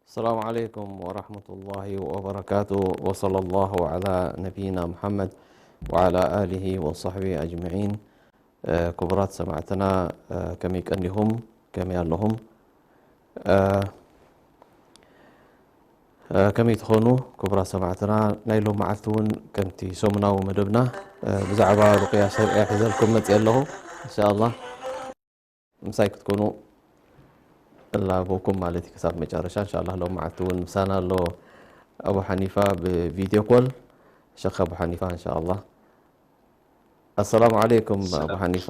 السلام عليكم ورحمة الله وبركاته، وصلى الله على نبينا محمد وعلى آله وصحبه أجمعين. ክቡራት ሰማዕትና፣ ከመይ ቀኒኹም? ከመይ ኣለኹም? ከመይ ትኾኑ? ክቡራት ሰማዕትና፣ ናይ ሎም መዓልቲ እውን ከምቲ ሰሙናዊ መደብና ብዛዕባ ሩቅያ ሸርዕያ ሒዘልኩም መፅእ ኣለኹ። እንሻኣላ ምሳይ ክትኮኑ እላበኩም ማለት እዩ ክሳብ መጨረሻ። እንሻላ ሎም መዓልቲ እውን ምሳና ኣሎ ኣቡ ሓኒፋ ብቪድዮ ኮል። ሸኽ ኣቡ ሓኒፋ እንሻላ። ኣሰላሙ ዓለይኩም ኣቡ ሓኒፋ።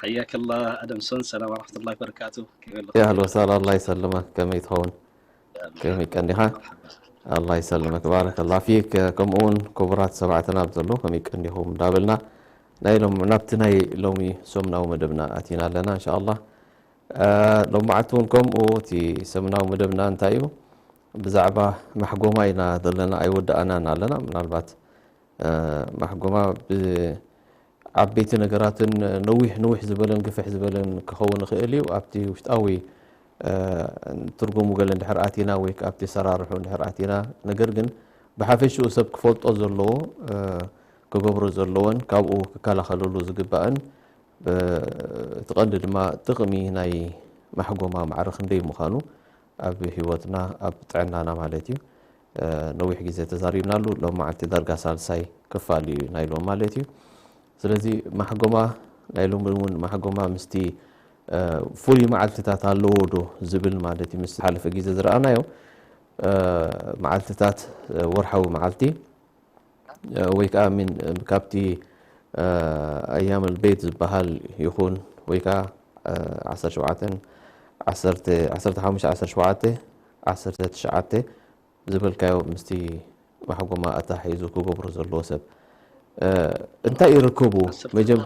حياك الله أدمسون، السلام ورحمة الله وبركاته. كيف الله؟ يا أهلا وسهلا، الله يسلمك. ከመይ ትኸውን? ከመይ ቀኒኻ? الله يسلمك، بارك الله فيك. ከምኡ እውን ክቡራት ሰማዕትና ኣብ ዘሎ ከመይ ቀኒኹም እንዳበልና ናይ ሎም ናብቲ ናይ ሎሚ ሰሙናዊ መደብና ኣቲና ኣለና እንሻ ኣላህ። ሎም መዓልቲ እውን ከምኡ እቲ ሰሙናዊ መደብና እንታይ እዩ? ብዛዕባ ማሕጎማ ኢና ዘለና፣ ኣይወዳእናን ኣለና። ምናልባት ማሕጎማ ብዓበይቲ ነገራትን ነዊሕ ንውሕ ዝበለን ግፍሕ ዝበለን ክኸውን ይኽእል እዩ። ኣብቲ ውሽጣዊ ትርጉሙ ገለ እንድሕር ኣቲና ወይ ኣብቲ ሰራርሑ እንድሕር ኣቲና፣ ነገር ግን ብሓፈሽኡ ሰብ ክፈልጦ ዘለዎ፣ ክገብሮ ዘለዎን ካብኡ ክከላኸለሉ ዝግባእን፣ እቲ ቀንዲ ድማ ጥቕሚ ናይ ማሕጎማ ማዕረ ክንደይ ምዃኑ ኣብ ህይወትና ኣብ ጥዕናና ማለት እዩ። ነዊሕ ግዜ ተዛሪብናሉ። ሎም መዓልቲ ዳርጋ ሳልሳይ ክፋል እዩ ናይ ሎም ማለት እዩ። ስለዚ ማሕጎማ ናይ ሎሚ እውን ማሕጎማ ምስቲ ፍሉይ መዓልትታት ኣለዎ ዶ ዝብል ማለት እዩ። ምስ ሓለፈ ግዜ ዝረኣናዮ መዓልትታት ወርሓዊ መዓልቲ ወይ ከዓ ሚን ካብቲ ኣያም ቤት ዝበሃል ይኹን ወይ ከዓ ዓሰርተ ሸውዓተን ዓሰርተ ዓሰርተ ሓሙሽተ ዓሰርተ ሸውዓተ ዓሰርተ ትሽዓተ ዝበልካዮ ምስቲ ማሕጎማ ኣታሒዙ ክገብሮ ዘለዎ ሰብ እንታይ ይርከቡ? መጀም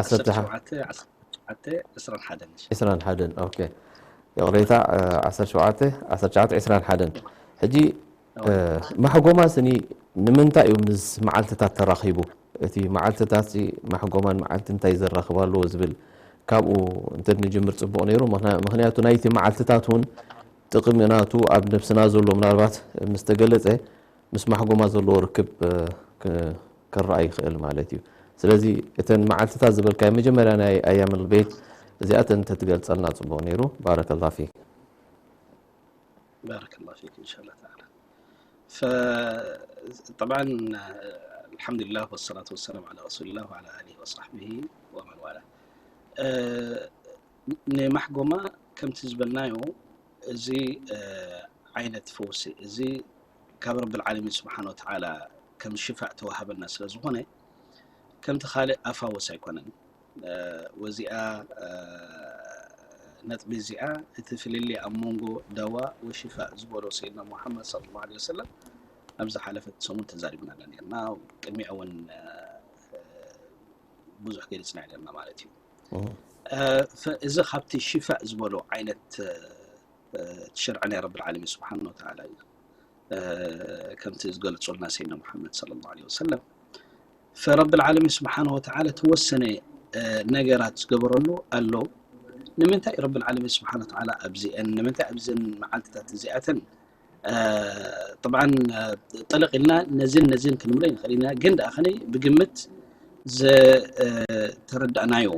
ዓሰርተ ሸውዓተ ዕስራን ሓደን። ኦኬ፣ ይቕሬታ፣ ዓሰርተ ሸውዓተ ዓሰርተ ትሽዓተ ዕስራን ሓደን። ሕጂ ማሕጎማ ስኒ ንምንታይ እዩ ምስ መዓልትታት ተራኺቡ? እቲ መዓልትታት ማሕጎማን መዓልቲ እንታይ ዘራኽብ ኣለዎ ዝብል ካብኡ እንተ ንጅምር ጽቡቕ ነይሩ። ምኽንያቱ ናይቲ መዓልትታት እውን ጥቕሚ ናቱ ኣብ ነብስና ዘሎ ምናልባት ምስ ተገለጸ ምስ ማሕጎማ ዘለዎ ርክብ ክረኣ ይኽእል ማለት እዩ። ስለዚ እተን መዓልትታት ዝበልካዮ መጀመርያ ናይ ኣያም ቤት እዚኣተን እንተትገልጸልና ጽቡቕ ነይሩ። ባረከላ ፊክ። بارك الله فيك إن شاء الله تعالى. فطبعا الحمد لله والصلاة والسلام على رسول الله وعلى آله وصحبه ومن والاه. ንማሕጎማ ከምቲ ዝበልናዮ እዚ ዓይነት ፈውሲ እዚ ካብ ረብል ዓለሚን ስብሓን ወተዓላ ከም ሽፋእ ተዋሃበና ስለ ዝኾነ ከምቲ ካልእ ኣፋውስ ኣይኮነን። ወዚኣ ነጥቢ እዚኣ እቲ ፍልልይ ኣብ መንጎ ደዋ ወሽፋእ ዝበሎ ሰይድና ሙሓመድ ሰለላሁ ዐለይሂ ወሰለም ኣብ ዝሓለፈት ሰሙን ተዛሪብናላ ነርና። ቅድሚኣ እውን ብዙሕ ገሊፅና ነርና ማለት እዩ። እዚ ካብቲ ሽፋእ ዝበሎ ዓይነት እቲ ሸርዒ ናይ ረብል ዓለሚን ስብሓን ወተዓላ እዩ። ከምቲ ዝገልፁልና ሰይድና ሙሓመድ ሰለላሁ ዐለይሂ ወሰለም ፈረብል ዓለሚን ስብሓን ወተዓላ ተወሰነ ነገራት ዝገበረሉ ኣሎ። ንምንታይ ረብል ዓለሚን ስብሓን ወተዓላ ኣብዚአን ንምንታይ ኣብዘን መዓልትታት እዚኣተን طبعا ጠለቕ ኢልና ነዚን ነዚን ክንብሎ ይንኽእል ኢና፣ ግን ደኣ ኸነ ብግምት ዝተረዳእናዮ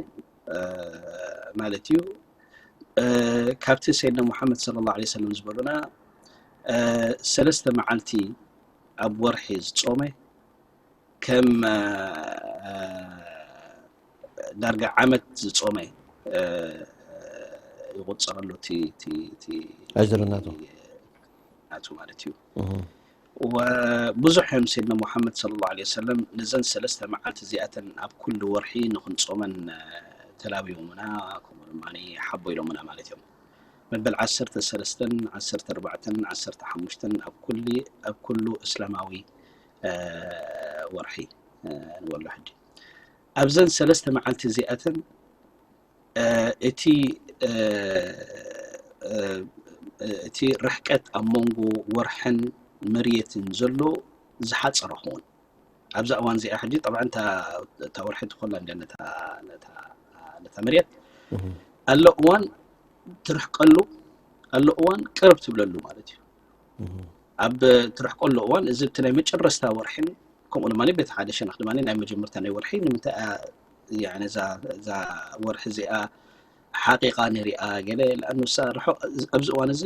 ማለት እዩ። ካብቲ ሰይድና ሙሓመድ ሰለላሁ ዐለይሂ ወሰለም ዝበሉና ሰለስተ መዓልቲ ኣብ ወርሒ ዝጾመ ከም ዳርጋ ዓመት ዝጾመ ይቑጸረሉ እቲ እቲ እቲ ኣጅሪ ናቱ። ናቱ ማለት እዩ። ወብዙሕ እዮም ሰይድና ሙሓመድ ሰለላሁ ዐለይሂ ወሰለም ነዘን ሰለስተ መዓልቲ እዚኣተን ኣብ ኩሉ ወርሒ ንኽንጾመን ተላብዮምና፣ ከምኡ ድማ ሓቦ ኢሎምና ማለት እዮም። መበል ዓሰርተ ሰለስተን ዓሰርተ ኣርባዕተን ዓሰርተ ሓሙሽተን ኣብ ኩሉ ኣብ ኩሉ እስላማዊ ወርሒ ንበሎ ሕጂ። ኣብዘን ሰለስተ መዓልቲ እዚኣተን እቲ እቲ ርሕቀት ኣብ መንጎ ወርሕን መርየትን ዘሎ ዝሓፀረ ክኸውን። ኣብዛ እዋን እዚኣ ሕጂ ጠብዓ እታ ወርሒ ትኾላ እንደ ነታ መርየት ኣሎ እዋን ትርሕቀሉ ኣሎ እዋን ቅርብ ትብለሉ ማለት እዩ። ኣብ ትርሕቀሉ እዋን እዚ እቲ ናይ መጨረስታ ወርሕን ከምኡ ድማ በቲ ሓደ ሸነኽ ድማ ናይ መጀመርታ ናይ ወርሒ ንምንታይ እዛ ወርሒ እዚኣ ሓቂቓ ንሪኣ ገለ ለኣኑ ሳ ርሑቕ ኣብዚ እዋን እዚ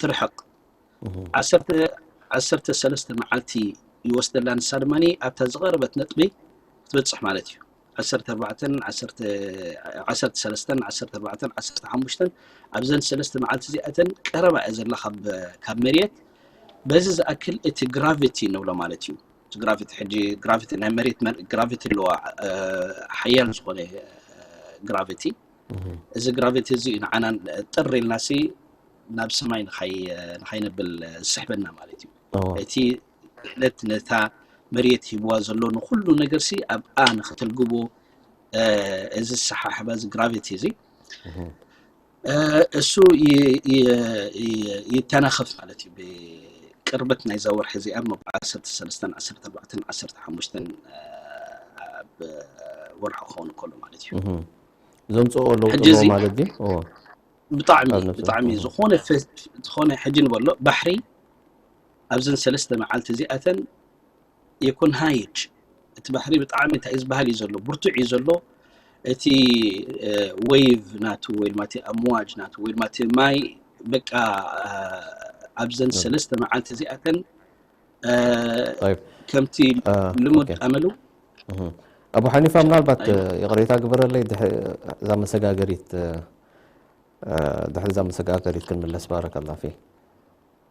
ትርሕቕ ዓሰርተ ሰለስተ መዓልቲ ይወስደላ። ንሳ ድማ ኣብታ ዝቐረበት ነጥቢ ክትበፅሕ ማለት እዩ። ዓሰርተ ኣርባዕተን ዓሰርተ ሰለስተን ዓሰርተ ኣርባዕተን ዓሰርተ ሓሙሽተን ኣብዘን ሰለስተ መዓልቲ እዚኣተን ቀረባ እያ ዘላ ካብ መሬት። በዚ ዝኣክል እቲ ግራቪቲ ንብሎ ማለት እዩ። እቲ ግራቪቲ ሕጂ ግራቪቲ ናይ መሬት ግራቪቲ ኣለዋ ሓያል ዝኾነ ግራቪቲ። እዚ ግራቪቲ እዚ እዩ ንዓና ጥር ኢልና ሲ ናብ ሰማይ ንኻይነብል ዝስሕበና ማለት እዩ። እቲ ክእለት ነታ መሬት ሂብዋ ዘሎ ንኩሉ ነገር ሲ ኣብኣ ንክትልግቦ እዚ ዝሰሓሕባ እዚ ግራቪቲ እዚ እሱ ይተናኸፍ ማለት እዩ። ብቅርበት ናይዛ ወርሒ እዚኣ ብ ዓሰርተ ሰለስተን ዓሰርተ ኣርባዕተን ዓሰርተ ሓሙሽተን ኣብ ወርሒ ክኸውን ከሎ ማለት እዩ። ዘምፅኦ ለውጢ ማለት እዩ። ብጣዕሚ ብጣዕሚ ዝኾነ ዝኾነ ሕጂ ንበሎ ባሕሪ ኣብዘን ሰለስተ መዓልቲ እዚኣተን የኮን ሃይድ እቲ ባሕሪ ብጣዕሚ እንታይ ዝበሃል እዩ ዘሎ ብርቱዕ እዩ ዘሎ። እቲ ወይቭ ናቱ ወይ ድማ እቲ ኣምዋጅ ናቱ ወይ ድማ እቲ ማይ በቃ ኣብዘን ሰለስተ መዓልቲ እዚኣተን ከምቲ ልሙድ ኣመሉ ኣቡ ሓኒፋ ምናልባት ይቕሬታ ግበረለይ እዛ መሰጋገሪት ድሕሪ እዛ መሰጋገሪት ክንምለስ ባረከላ ፊ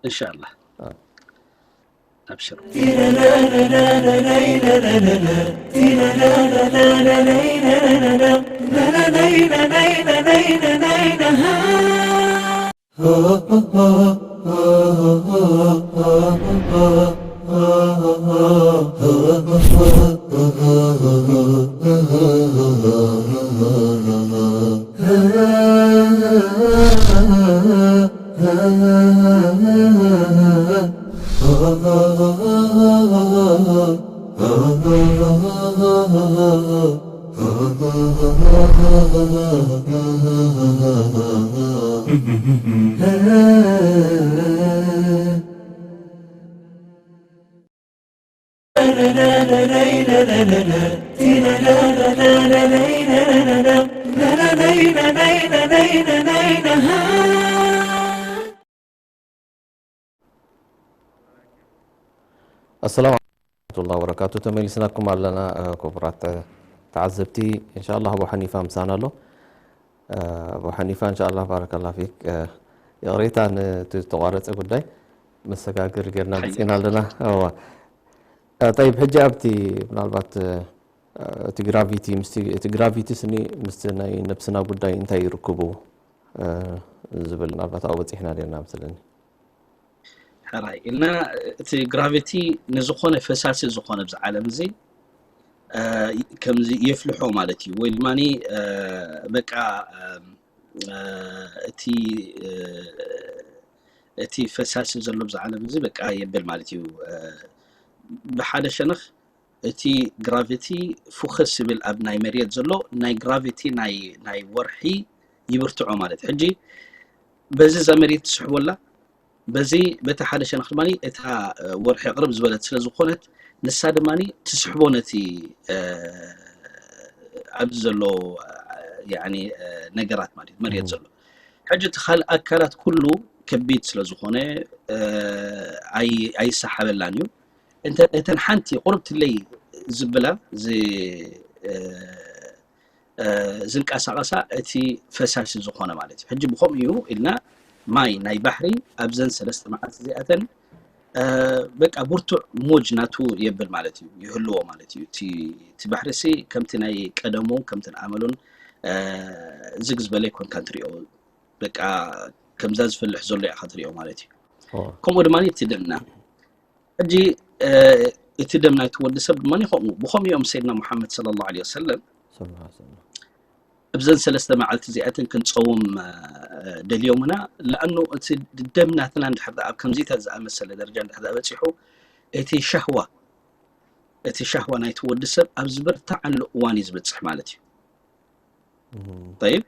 እንሻላ ኣብሽሩ ኣሰላሙ ዓለይኩም ወረሕመቱላሂ ወበረካቱ። ተመሊስናኩም ኣለና ክቡራት ተዓዘብቲ። እንሻላ ኣቡ ሓኒፋ ምሳና ኣሎ። ኣቡ ሓኒፋ እንሻላ ባረከላ ፊክ። ይቕሬታ ነቲ ዝተቋረፀ ጉዳይ መሰጋገሪ ጌርና ምፅና ኣለና። ጠይብ ሕጂ ኣብቲ ምናልባት እቲ ግራቪቲ ምስቲ እቲ ግራቪቲ ስኒ ምስቲ ናይ ነብስና ጉዳይ እንታይ ይርክቡ ዝብል ምናልባት ኣብኡ በፂሕና ኔርና መስለኒ። ሕራይ ኢልና እቲ ግራቪቲ ንዝኾነ ፈሳሲ ዝኾነ ኣብዚ ዓለም እዚ ከምዚ የፍልሖ ማለት እዩ ወይ ድማ በቃ እቲ እቲ ፈሳሲ ዘሎ ኣብዚ ዓለም እዚ በቃ የብል ማለት እዩ። ብሓደ ሸነኽ እቲ ግራቪቲ ፉኸስ ይብል ኣብ ናይ መሬት ዘሎ ናይ ግራቪቲ ናይ ናይ ወርሒ ይብርትዖ ማለት ሕጂ በዚ እዛ መሬት ትስሕቦላ በዚ በቲ ሓደ ሸነኽ ድማ እታ ወርሒ ቅርብ ዝበለት ስለ ዝኾነት ንሳ ድማ ትስሕቦ ነቲ ኣብዚ ዘሎ ነገራት ማለት መሬት ዘሎ ሕጂ እቲ ካልእ ኣካላት ኩሉ ከቢድ ስለ ዝኾነ ኣይሰሓበላን እዩ። እተን ሓንቲ ቁርብትለይ ዝብላ ዝንቀሳቐሳ እቲ ፈሳሲ ዝኾነ ማለት እዩ። ሕጂ ብኸምኡ እዩ ኢልና ማይ ናይ ባሕሪ ኣብዘን ሰለስተ መዓልቲ እዚኣተን በቃ ብርቱዕ ሙጅ ናቱ የብል ማለት እዩ ይህልዎ ማለት እዩ። እቲ ባሕሪ ሲ ከምቲ ናይ ቀደሙ ከምቲ ኣመሉን ዝግ ዝበለ ይኮንካ እንትሪኦ በቃ ከምዛ ዝፈልሕ ዘሎ ኢኻ ትሪኦ ማለት እዩ። ከምኡ ድማ እቲ ደምና ሕጂ እቲ ደም ናይቲ ወዲ ሰብ ድማ ከምኡ ብኸምኡ እዮም ሰይድና ሙሓመድ ሰለላሁ ዐለይሂ ወሰለም ሰለላሁ ዐለይሂ ወሰለም። እብዘን ሰለስተ መዓልቲ እዚኣተን ክንፀውም ደልዮምና። ለኣኑ እቲ ደም ናትና እንድሕር ኣብ ከምዚታት ዝኣመሰለ ደረጃ እንድሕር በፂሑ፣ እቲ ሻህዋ እቲ ሻህዋ ናይቲ ወዲ ሰብ ኣብ ዝበርትዓሉ እዋን እዩ ዝበፅሕ ማለት እዩ። ጠይብ፣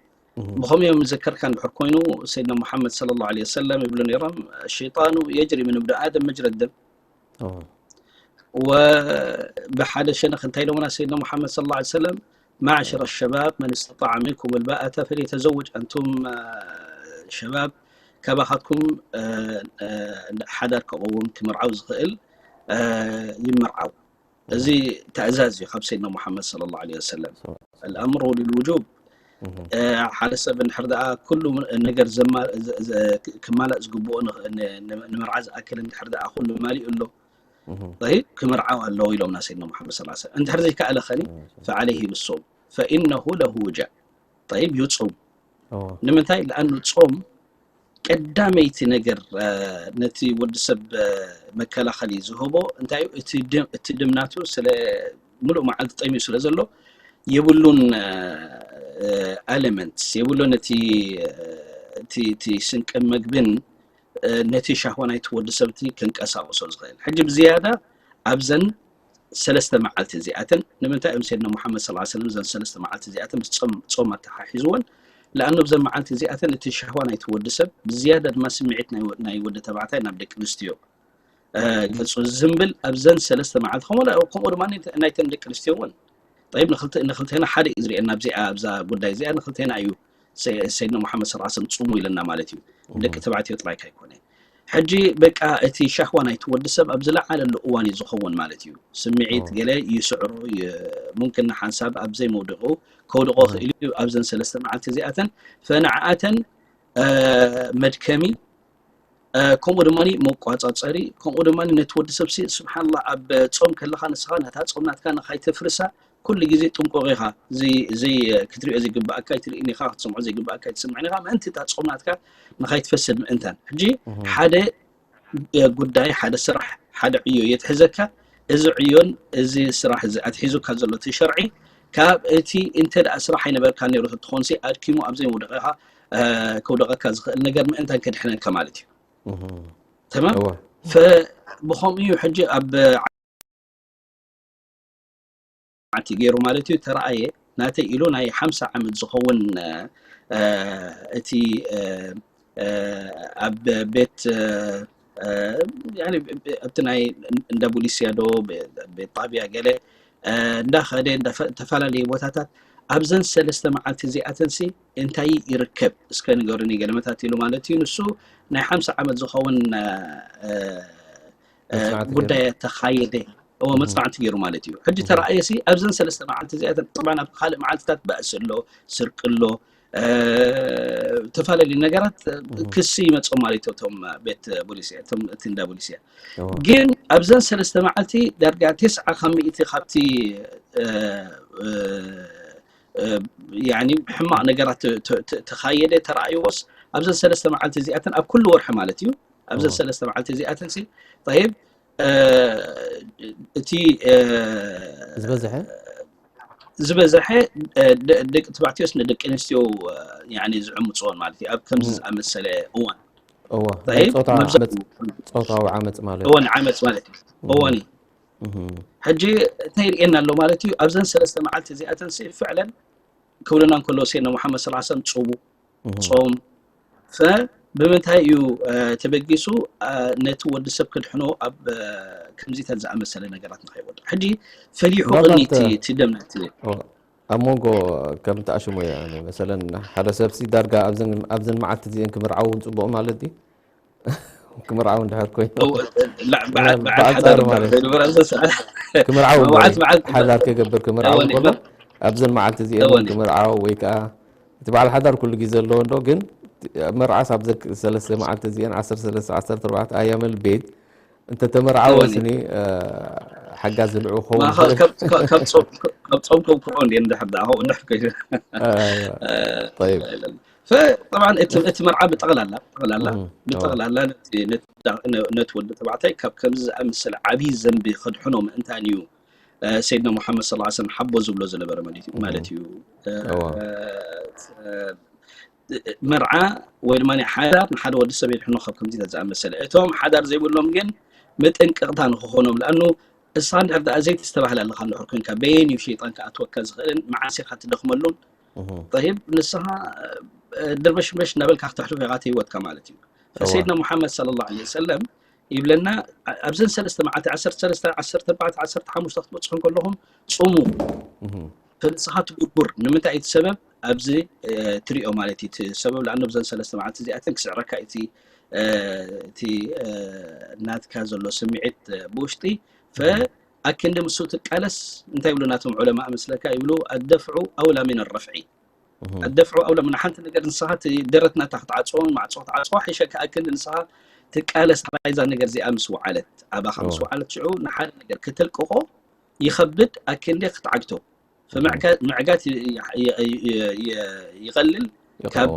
ብኸምኡ እዮም ዝዘከርካ እንድሕር ኮይኑ፣ ሰይድና ሙሓመድ ሰለላሁ ዐለይሂ ወሰለም ይብሉ ነይሮም፣ ሸይጣኑ የጅሪ ምን እብኒ ኣደም መጅረ ደም። ወብሓደ ሸነኽ እንታይ ኢሎምና ሰይድና ሙሓመድ ሰለላሁ ዐለይሂ ወሰለም፣ ማዕሸረ ሸባብ መን እስተጣዐ ሚንኩም ልባኣተ ፈልየተዘወጅ፣ ኣንቱም ሸባብ ካባኻትኩም ሓዳር ክቐውም ክምርዓው ዝኽእል ይምርዓው። እዚ ትእዛዝ እዩ ካብ ሰይድና ሙሓመድ ሰለላሁ ዐለይሂ ወሰለም። الأمر للوجوب። ሓደ ሰብ እንድሕር ደኣ ኩሉ ነገር ክማላእ ዝግብኦ ንምርዓ ዝኣክል እንድሕር ደኣ ኩሉ ማሊኡ ኣሎ፣ ክምርዓው ኣለዎ ኢሎምና ሰይድና ሙሓመድ ሰለላሁ ዐለይሂ ወሰለም። እንድሕር ዘይከኣለ ኸኒ فعليه بالصوم فإنه له وجاء። ጠይብ፣ ይጹም። ንምንታይ? ለኣኑ ጾም ቀዳመይቲ ነገር ነቲ ወዲ ሰብ መከላኸሊ ዝህቦ እንታይ እዩ? እቲ ደም ናቱ ስለ ሙሉእ መዓልቲ ጠምዩ ስለ ዘሎ የብሉን ኤለመንትስ፣ የብሉን እቲ ስንቅን መግብን ነቲ ሻህዋ ናይቲ ወዲ ሰብ እቲ ከንቀሳቕሶ ዝኽእል። ሕጂ ብዝያዳ ኣብዘን ሰለስተ መዓልቲ እዚኣተን ንምንታይ እዮም ሰይድና ሙሓመድ ሰለላሁ ዐለይሂ ወሰለም እዘን ሰለስተ መዓልቲ እዚኣተን ምስ ጾም ኣተሓሒዝወን? ለኣኑ ኣብዘን መዓልቲ እዚኣተን እቲ ሻህዋ ናይቲ ወዲ ሰብ ብዝያዳ ድማ ስምዒት ናይ ወዲ ተባዕታይ ናብ ደቂ ኣንስትዮ ገጹ ዝዝንብል ኣብዘን ሰለስተ መዓልቲ፣ ከምኡ ድማ ናይተን ደቂ ኣንስትዮ እውን። ጠይብ፣ ንክልቴና ሓደ እዩ ዝርእየና ኣብዚኣ ኣብዛ ጉዳይ እዚኣ ንክልቴና እዩ ሰይድና ሙሓመድ ሰለላሁ ዐለይሂ ወሰለም ጽሙ ኢለና ማለት እዩ። ደቂ ተባዕትዮ ጥራይ ካይኮነ። ሕጂ በቃ እቲ ሻህዋ ናይቲ ወዲ ሰብ ኣብ ዝለዓለሉ እዋን እዩ ዝኸውን ማለት እዩ። ስምዒት ገለ ይስዕሮ፣ ሙምክን ንሓንሳብ ኣብ ዘይመውደቑ ከውድቖ ክእል እዩ። ኣብዘን ሰለስተ መዓልቲ እዚኣተን ፈንዓኣተን መድከሚ፣ ከምኡ ድማ መቋጻጸሪ፣ ከምኡ ድማ ነቲ ወዲ ሰብ ሲ ስብሓንላ ኣብ ጾም ከለኻ ንስኻ ነታ ጾም ናትካ ንኻይተፍርሳ ኩሉ ግዜ ጥንቁቕ ኢኻ። ክትሪኦ ዘይግብኣካ ኣይትርእን ኢኻ፣ ክትሰምዖ ዘይግብኣካ ኣይትስምዕን ኢኻ። ምእንቲ እታ ጾም ናትካ ንኻይትፈስድ ምእንታን። ሕጂ ሓደ ጉዳይ፣ ሓደ ስራሕ፣ ሓደ ዕዮ የትሕዘካ። እዚ ዕዮን እዚ ስራሕ እዚ ኣትሒዙካ ዘሎ እቲ ሸርዒ ካብ እቲ እንተ ደኣ ስራሕ ኣይነበርካ ነይሩ ተትኾንሲ ኣድኪሙ ኣብ ዘይመውደቐኻ ከውደቐካ ዝኽእል ነገር ምእንታን ከድሕነካ ማለት እዩ። ተማም። ብኸምኡ እዩ ሕጂ ኣብ ዓቲ ገይሩ ማለት እዩ ተረኣየ። ናተይ ኢሉ ናይ ሓምሳ ዓመት ዝኸውን እቲ ኣብ ቤት ኣብቲ ናይ እንዳ ቡሊስያ ዶ ቤት ጣብያ ገለ እንዳኸደ ተፈላለየ ቦታታት ኣብዘን ሰለስተ መዓልቲ እዚኣተንሲ እንታይ ይርከብ እስከ ንገሩኒ ገለመታት ኢሉ ማለት እዩ። ንሱ ናይ ሓምሳ ዓመት ዝኸውን ጉዳይ ተኻየደ። እዎ፣ መፅናዕቲ ገይሩ ማለት እዩ። ሕጂ ተረኣየሲ ኣብዘን ሰለስተ መዓልቲ እዚኣተን ጥባን ኣብ ካልእ መዓልትታት ባእሲ ኣሎ፣ ስርቂ ኣሎ፣ ዝተፈላለዩ ነገራት ክሲ ይመፅኦም ማለት እዩ። እቶም ቤት ቡሊስ እያ፣ እቶም እቲ እንዳ ቡሊስ እያ። ግን ኣብዘን ሰለስተ መዓልቲ ዳርጋ ተስዓ ካብ ሚእቲ ካብቲ ያኒ ሕማቕ ነገራት ተኻየደ ተረኣይዎስ ኣብዘን ሰለስተ መዓልቲ እዚኣተን ኣብ ኩሉ ወርሒ ማለት እዩ። ኣብዘን ሰለስተ መዓልቲ እዚኣተን ሲ ጠይብ እቲ ዝበዝሐ ዝበዝሐ ደቂ ተባዕትዮስ ንደቂ ኣንስትዮ ያኒ ዝዕምፅዎን ማለት እዩ። ኣብ ከምዚ ዝኣመሰለ እዋን ጾታዊ ዓመፅ ማለት እዩ። እዋን ዓመፅ ማለት እዩ። እዋን እዩ። ሕጂ እንታይ ይርእየና ኣሎ ማለት እዩ? ኣብዘን ሰለስተ መዓልቲ እዚኣተን ሲ ፍዕለን ክብልና እንከሎ ሴና ሙሓመድ ሰለላሁ ዐለይሂ ወሰለም ጽቡ ጾም ፈ ብምንታይ እዩ ተበጊሱ ነቲ ወዲ ሰብ ክድሕኖ ኣብ ከምዚታት ዝኣመሰለ ነገራት ንኸይወድቕ? ሕጂ ፈሊሑ ቅድሚ እቲ ደም ናይቲ ኣብ መንጎ ከም ትኣሽሙ እየ። መሰለን ሓደ ሰብሲ ዳርጋ ኣብዘን መዓልቲ እዚአን ክምርዓው እውን ጽቡቕ ማለት እዩ። ክምርዓው እንድሕር ኮይኑ በዓል ሓዳር ማለት ክምርዓው ሓዳር ክገብር ክምርዓው ከሎ ኣብዘን መዓልቲ እዚአን ክምርዓው ወይ ከዓ እቲ በዓል ሓዳር ኩሉ ግዜ ዘለዎ እንዶ ግን መርዓስ ኣብ ሰለስተ መዓልቲ እዚአን ዓሰርተ ሰለስተ ዓሰርተ ኣርባዕተ ኣያመል ቤት እንተተመርዓወስ ኒ ሓጋዚ ልዑ ክኸውን ካብ ጾም ከውክዖ እንዲ እንድሕር ደኣ ሆ እንድሕር ኮይኑ طيب طبعا እቲ መርዓ ብጠቕላላ ብጠቕላላ ብጠቕላላ ነቲ ወዲ ተባዕታይ ካብ ከምዚ ዝኣምሰለ ዓብዪ ዘንቢ ከድሕኖ ምእንታን እዩ። ሰይድና ሙሓመድ ሰለላሁ ዐለይሂ ወሰለም ሓቦ ዝብሎ ዝነበረ ማለት እዩ። መርዓ ወይ ድማ ሓዳር ንሓደ ወዲ ሰብ የድሕኖ ካብ ከምዚታት ዝኣመሰለ። እቶም ሓዳር ዘይብሎም ግን መጠንቀቕታ ንክኾኖም፣ ለኣኑ እሳ እንድሕር ደኣ ዘይተስተባህል ኣለካ እንድሕር ኮንካ በየን እዩ ሸይጣን ክኣትወካ ዝኽእልን መዓስ ኢኻ ትደኽመሉን። ጠይብ ንስኻ ድርበሽበሽ እናበልካ ክተሕልፎ ኢኻ እቲ ህይወትካ ማለት እዩ። ፈሰይድና ሙሓመድ ሰለላሁ ዐለይሂ ወሰለም ይብለና ኣብዘን ሰለስተ መዓልቲ ዓሰርተ ሰለስተ ዓሰርተ ኣርባዕተ ዓሰርተ ሓሙሽተ ክትበፅሑ ከለኹም ፅሙ። ንስኻ ትጉርጉር ንምንታይ እቲ ሰበብ ኣብዚ ትሪኦ ማለት እዩ። እቲ ሰበብ ለኣነ ብዘን ሰለስተ መዓልቲ እዚኣተን ክስዕረካ እቲ እቲ ናትካ ዘሎ ስምዒት ብውሽጢ ፈ ኣክንዲ ምስኡ ትቃለስ እንታይ ይብሉ ናቶም ዑለማእ መስለካ ይብሉ ኣደፍዑ ኣውላ ሚን ረፍዒ። ኣደፍዑ ኣውላ ምን ሓንቲ ነገር ንስኻ እቲ ደረት ናታ ክትዓፅዎ ማዕፆ ክትዓፅዎ ሓይሸካ ኣክንዲ ንስኻ ትቃለስ ሓይዛ ነገር እዚኣ ምስ ወዓለት ኣባኻ ምስ ወዓለት ሽዑ ንሓደ ነገር ከተልቅቆ ይኸብድ ኣክንዲ ክትዓግቶ ምዕጋት ይቐልል ካብ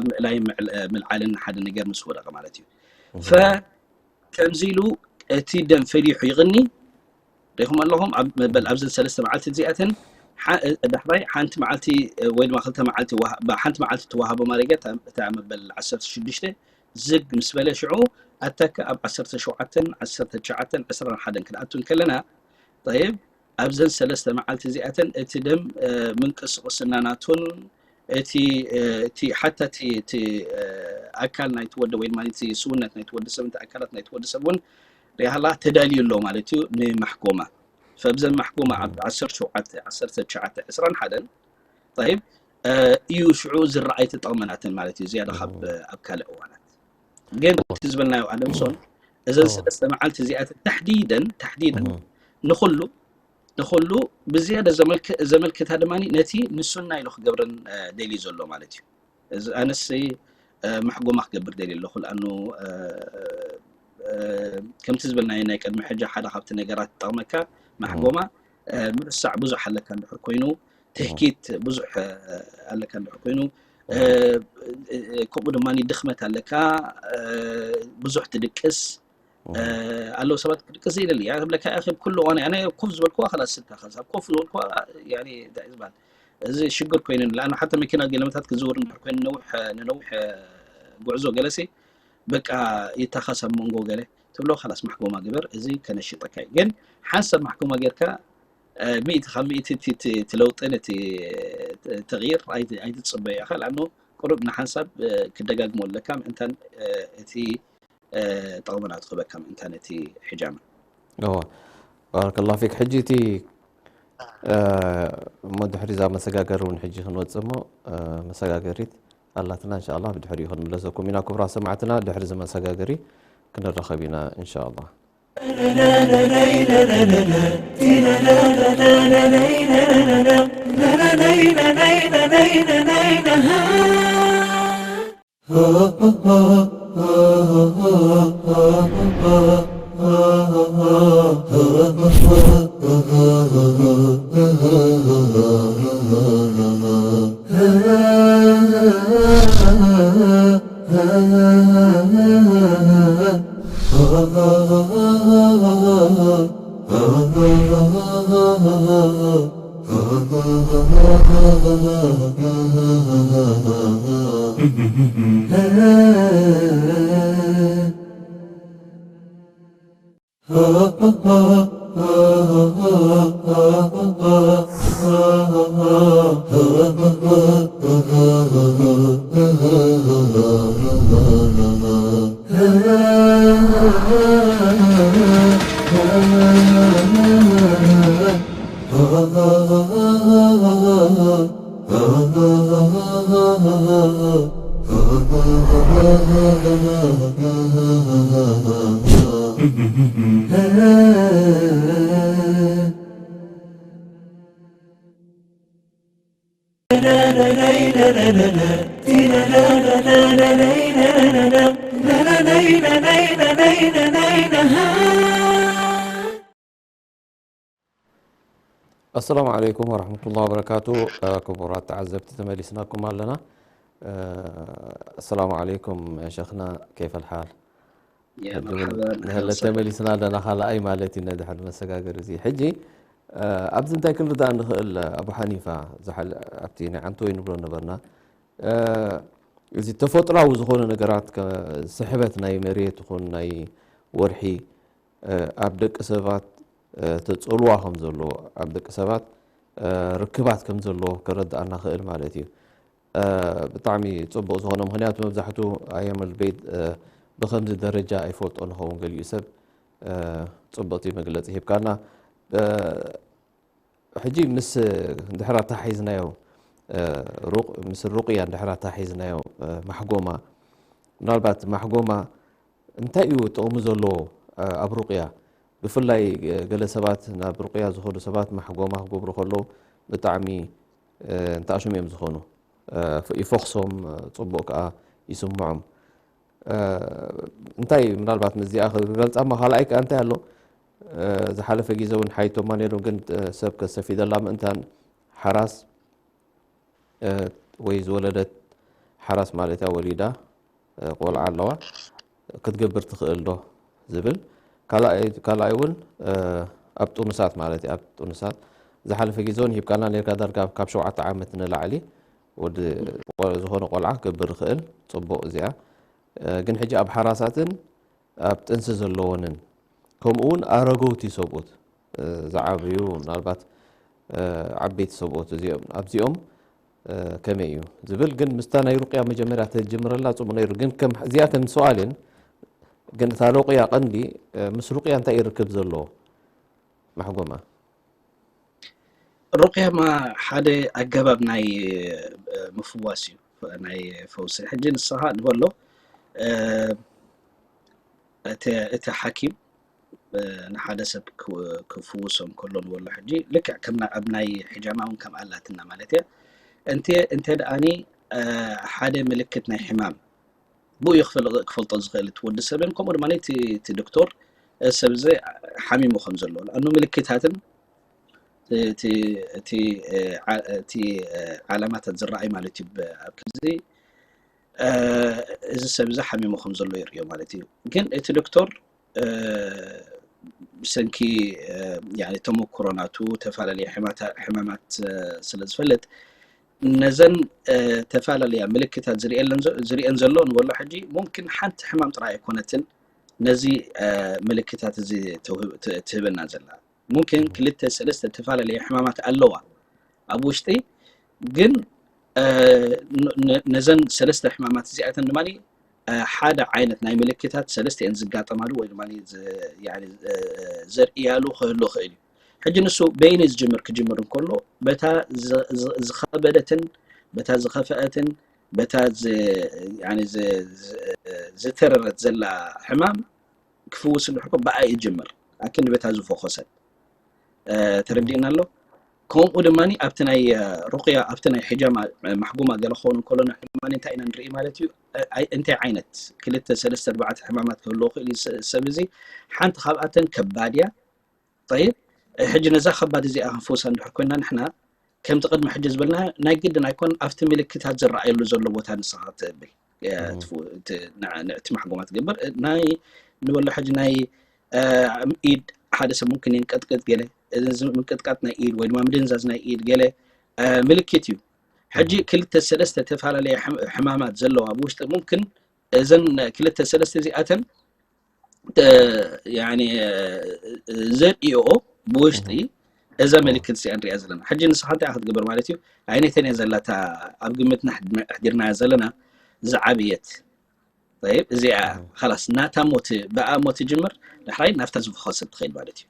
ምዕላይን ምልዓልን ሓደ ነገር ምስ ወደቐ ማለት እዩ። ከምዚ ኢሉ እቲ ደም ፈሊሑ ይቕኒ ሪኹም ኣለኹም። በል ኣብዘን ሰለስተ መዓልቲ እዚኣተን ዳሕራይ ሓንቲ መዓልቲ ወይ ድማ ክልተ መዓልቲ ሓንቲ መዓልቲ ትወሃቦ ማረጊያ እታ መበል ዓሰርተ ሽዱሽተ ዝግ ምስ በለ ሽዑ ኣታካ ኣብ ዓሰርተ ሸውዓተን ዓሰርተ ትሽዓተን ዕስራን ሓደን ክንኣቱ እንከለና ጠይብ ኣብዘን ሰለስተ መዓልቲ እዚኣተን እቲ ደም ምንቅስቕስና ናቱን እቲ እቲ ሓታ እቲ እቲ ኣካል ናይቲ ወዲ ወይ ድማ እቲ ስውነት ናይቲ ወዲ ሰብ እቲ ኣካላት ናይቲ ወዲ ሰብ እውን ሪሃላ ተዳልዩ ኣሎ ማለት እዩ ንማሕጎማ። ፈብዘን ማሕጎማ ኣብ ዓሰርተ ሸውዓተ ዓሰርተ ትሽዓተ ዕስራን ሓደን ጠይብ እዩ ሽዑ ዝረኣይ ተጠቕመናተን ማለት እዩ ዝያዳ ካብ ኣብ ካልእ እዋናት ግን እቲ ዝበልናዮ ኣደምሶን እዘን ሰለስተ መዓልቲ እዚኣተን ተሕዲደን ተሕዲደን ንኩሉ ንኩሉ ብዝያዳ ዘመልክታ ድማ ነቲ ንሱና ኢሉ ክገብረን ደልዩ ዘሎ ማለት እዩ። እዚ ኣነስ ማሕጎማ ክገብር ደልዩ ኣለኹ ለኣኑ ከምቲ ዝበልናዮ ናይ ቅድሚ ሕጂ ሓደ ካብቲ ነገራት ዝጠቕመካ ማሕጎማ ምርሳዕ ብዙሕ ኣለካ እንድሕር ኮይኑ ትህኪት ብዙሕ ኣለካ እንድሕር ኮይኑ ከምኡ ድማ ድኽመት ኣለካ ብዙሕ ትድቅስ ኣለዉ ሰባት ክድቅስ ዘይደሊ እያ ትብለካ እያ ኩሉ እዋን ኣነ ኮፍ ዝበልኩዋ ከላስ ስታ ከዛ ኮፍ ዝበልኩዋ እንታይ ዝበሃል እዚ ሽግር ኮይኑ ለኣኑ ሓተ መኪና ገለመታት ክዝውር እንድሕር ኮይኑ ነውሕ ንነውሕ ጉዕዞ ገለሲ በቃ ይታኸስ ኣብ መንጎ ገለ ትብሎ ከላስ ማሕጎማ ግበር እዚ ከነሽጠካ እዩ ግን ሓንሳብ ማሕጎማ ጌርካ ሚእቲ ካብ ሚእቲ እቲ ለውጥን እቲ ተቕይር ኣይትፅበዮ ኢኻ ለኣኑ ቁሩብ ንሓንሳብ ክደጋግሞ ኣለካ ምእንታን እቲ ጠቕሚ ናቱ ክበካ ምእንታን እቲ ሕጃማ። እወ ባረከላሁ ፊክ። ሕጂ እቲ እሞ ድሕሪ እዛ መሰጋገሪ እውን ሕጂ ክንወፅእ እሞ መሰጋገሪት ኣላትና እንሻ ኣላህ ብድሕሪኡ ክንምለሰኩም ኢና። ክቡራት ሰማዕትና ድሕሪ እዚ መሰጋገሪ ክንራኸብ ኢና እንሻ ኣላህ። السلام عليكم ورحمة الله وبركاته. ክቡራት ተዓዘብቲ ተመሊስናኩም ኣለና። السلام عليكم يا شيخنا، كيف الحال؟ ያ፣ መርሓባ፣ ንሕና ተመሊስና ኣለና፣ ካልኣይ ማለት እዩ ነዚ ሓደ መሰጋገሪ እዚ። ሕጂ ኣብዚ እንታይ ክንርዳእ ንኽእል? ኣቡ ሓኒፋ፣ ኣብቲ ናይ ዓንተወይ ንብሎ ነበርና፣ እዚ ተፈጥራዊ ዝኾነ ነገራት፣ ስሕበት ናይ መሬት ይኹን ናይ ወርሒ ኣብ ደቂ ሰባት ተፅልዋ ከም ዘለዎ፣ ኣብ ደቂ ሰባት ርክባት ከም ዘለዎ ከረድኣና ክእል ማለት እዩ። ብጣዕሚ ፅቡቕ ዝኾነ፣ ምኽንያቱ መብዛሕቱ ኣያመል ቤት ብኸምዚ ደረጃ ኣይፈልጦ ንኸውን። ገሊኡ ሰብ፣ ፅቡቕቲ መግለፂ ሂብካና። ሕጂ ምስ ድሕር ኣተሓሒዝናዮ፣ ምስ ሩቅያ ድሕር ኣተሓሒዝናዮ፣ ማሕጎማ፣ ምናልባት ማሕጎማ እንታይ እዩ ጥቕሚ ዘለዎ ኣብ ሩቅያ? ብፍላይ ገለ ሰባት፣ ናብ ሩቅያ ዝኸዱ ሰባት ማሕጎማ ክገብሩ ከለዉ ብጣዕሚ እንተኣሽሙ እዮም ዝኾኑ። ይፈኽሶም፣ ፅቡቕ ከዓ ይስምዖም። እንታይ ምናልባት ምስዚኣ ክገልፃ እሞ፣ ካልኣይ ከዓ እንታይ ኣሎ? ዝሓለፈ ግዜ እውን ሓይቶማ ነይሩ፣ ግን ሰብ ከሰፊደላ ምእንታን ሓራስ ወይ ዝወለደት ሓራስ ማለት እያ፣ ወሊዳ ቆልዓ ኣለዋ፣ ክትገብር ትኽእል ዶ ዝብል። ካልኣይ እውን ኣብ ጥኑሳት ማለት እዩ፣ ኣብ ጥኑሳት ዝሓለፈ ግዜ እውን ሂብካና ነርካ፣ ዳርጋ ካብ ሸውዓተ ዓመት ንላዕሊ ወዲ ዝኾነ ቆልዓ ክገብር ይኽእል። ፅቡቕ እዚኣ። ግን ሕጂ ኣብ ሓራሳትን ኣብ ጥንሲ ዘለዎንን፣ ከምኡ እውን ኣረገውቲ ሰብኡት፣ ዝዓበዩ፣ ምናልባት ዓበይቲ ሰብኡት እዚኦም፣ ኣብዚኦም ከመይ እዩ ዝብል ግን ምስታ ናይ ሩቅያ መጀመርያ ተጀምረላ ፅቡቅ ነይሩ። ግን ከም እዚኣ ከም ሰዋልን ግን እታ ሩቅያ ቀንዲ፣ ምስ ሩቅያ እንታይ እዩ ርክብ ዘለዎ? ማሕጎማ። ሩቅያ ማ ሓደ ኣገባብ ናይ ምፍዋስ እዩ፣ ናይ ፈውሲ። ሕጂ ንስኻ ንበሎ፣ እቲ ሓኪም ንሓደ ሰብ ክፍውሶም ከሎ ንበሎ፣ ሕጂ ልክዕ ከም ኣብ ናይ ሕጃማ እውን ከም ኣላትና ማለት እያ። እንተ ደኣኒ ሓደ ምልክት ናይ ሕማም ብኡ ክፈልጦ ዝኽእል እቲ ወዲ ሰብን፣ ከምኡ ድማ እቲ ዶክተር ሰብ እዚ ሓሚሙ ከም ዘሎ፣ ኣኑ ምልክታትን እቲ ዓላማታት ዝረኣይ ማለት እዩ። ኣብ ክዚ እዚ ሰብ እዚ ሓሚሙ ከም ዘሎ ይርእዮ ማለት እዩ። ግን እቲ ዶክተር ብሰንኪ ተመክሮ ናቱ ተፈላለየ ሕማማት ስለ ዝፈልጥ፣ ነዘን ተፈላለያ ምልክታት ዝርእየን ዘሎ ንበሎ፣ ሕጂ ሙምኪን ሓንቲ ሕማም ጥራይ ኣይኮነትን ነዚ ምልክታት እዚ ትህበና ዘላ። ሙምኪን ክልተ ሰለስተ ተፈላለየ ሕማማት ኣለዋ ኣብ ውሽጢ፣ ግን ነዘን ሰለስተ ሕማማት እዚኣተን ድማ ሓደ ዓይነት ናይ ምልክታት ሰለስተ እየን ዝጋጠማሉ ወይ ድማ ዘርእያሉ ክህሉ ክእል እዩ። ሕጂ ንሱ በይኑ ዝጅምር ክጅምር እንከሎ በታ ዝኸበደትን በታ ዝኸፈአትን በታ ዝተረረት ዘላ ሕማም ክፍውስ እንድሕር ብኣ ይጅምር። ኣኪን በታ ዝፈኾሰት ተረዲእና ኣሎ። ከምኡ ድማ ኣብቲ ናይ ሩቅያ ኣብቲ ናይ ሕጃማ ማሕጎማ ገለ ክኸውን እንከሎ ድማ እንታይ ኢና ንርኢ ማለት እዩ? እንታይ ዓይነት ክልተ ሰለስተ ኣርባዕተ ሕማማት ክህልዎ ክእል እዩ። ሰብ እዚ ሓንቲ ካብኣተን ከባድ እያ። ጠይብ፣ ሕጂ ነዛ ከባድ እዚኣ ክንፍውሳ እንድሕር ኮይና ንሕና ከምቲ ቅድሚ ሕጂ ዝበልና ናይ ግድን ኣይኮን ኣብቲ ምልክታት ዝረኣየሉ ዘሎ ቦታ ንስኻ ትብል እቲ ማሕጎማ ትገብር ናይ ንበሎ ሕጂ ናይ ኢድ ሓደ ሰብ ሙምክን ይንቀጥቀጥ ገለ ምንቅጥቃጥ ናይ ኢድ ወይ ድማ ምድንዛዝ ናይ ኢድ ገለ ምልክት እዩ። ሕጂ ክልተ ሰለስተ ተፈላለየ ሕማማት ዘለዋ ብውሽጢ ሙምክን እዘን ክልተ ሰለስተ እዚኣተን ዘርእኦ ብውሽጢ እዛ ምልክት እዚኣ ንሪኣ ዘለና። ሕጂ ንስኻ እንታይ ክትገብር ማለት እዩ? ዓይነተን እያ ዘላታ ኣብ ግምትና ሕዲርናያ ዘለና ዝዓብየት እዚኣ ላስ ናታ ሞት ብኣ ሞት ጅምር ዳሕራይ ናብታ ዝፈኸሰት ትኸይድ ማለት እዩ።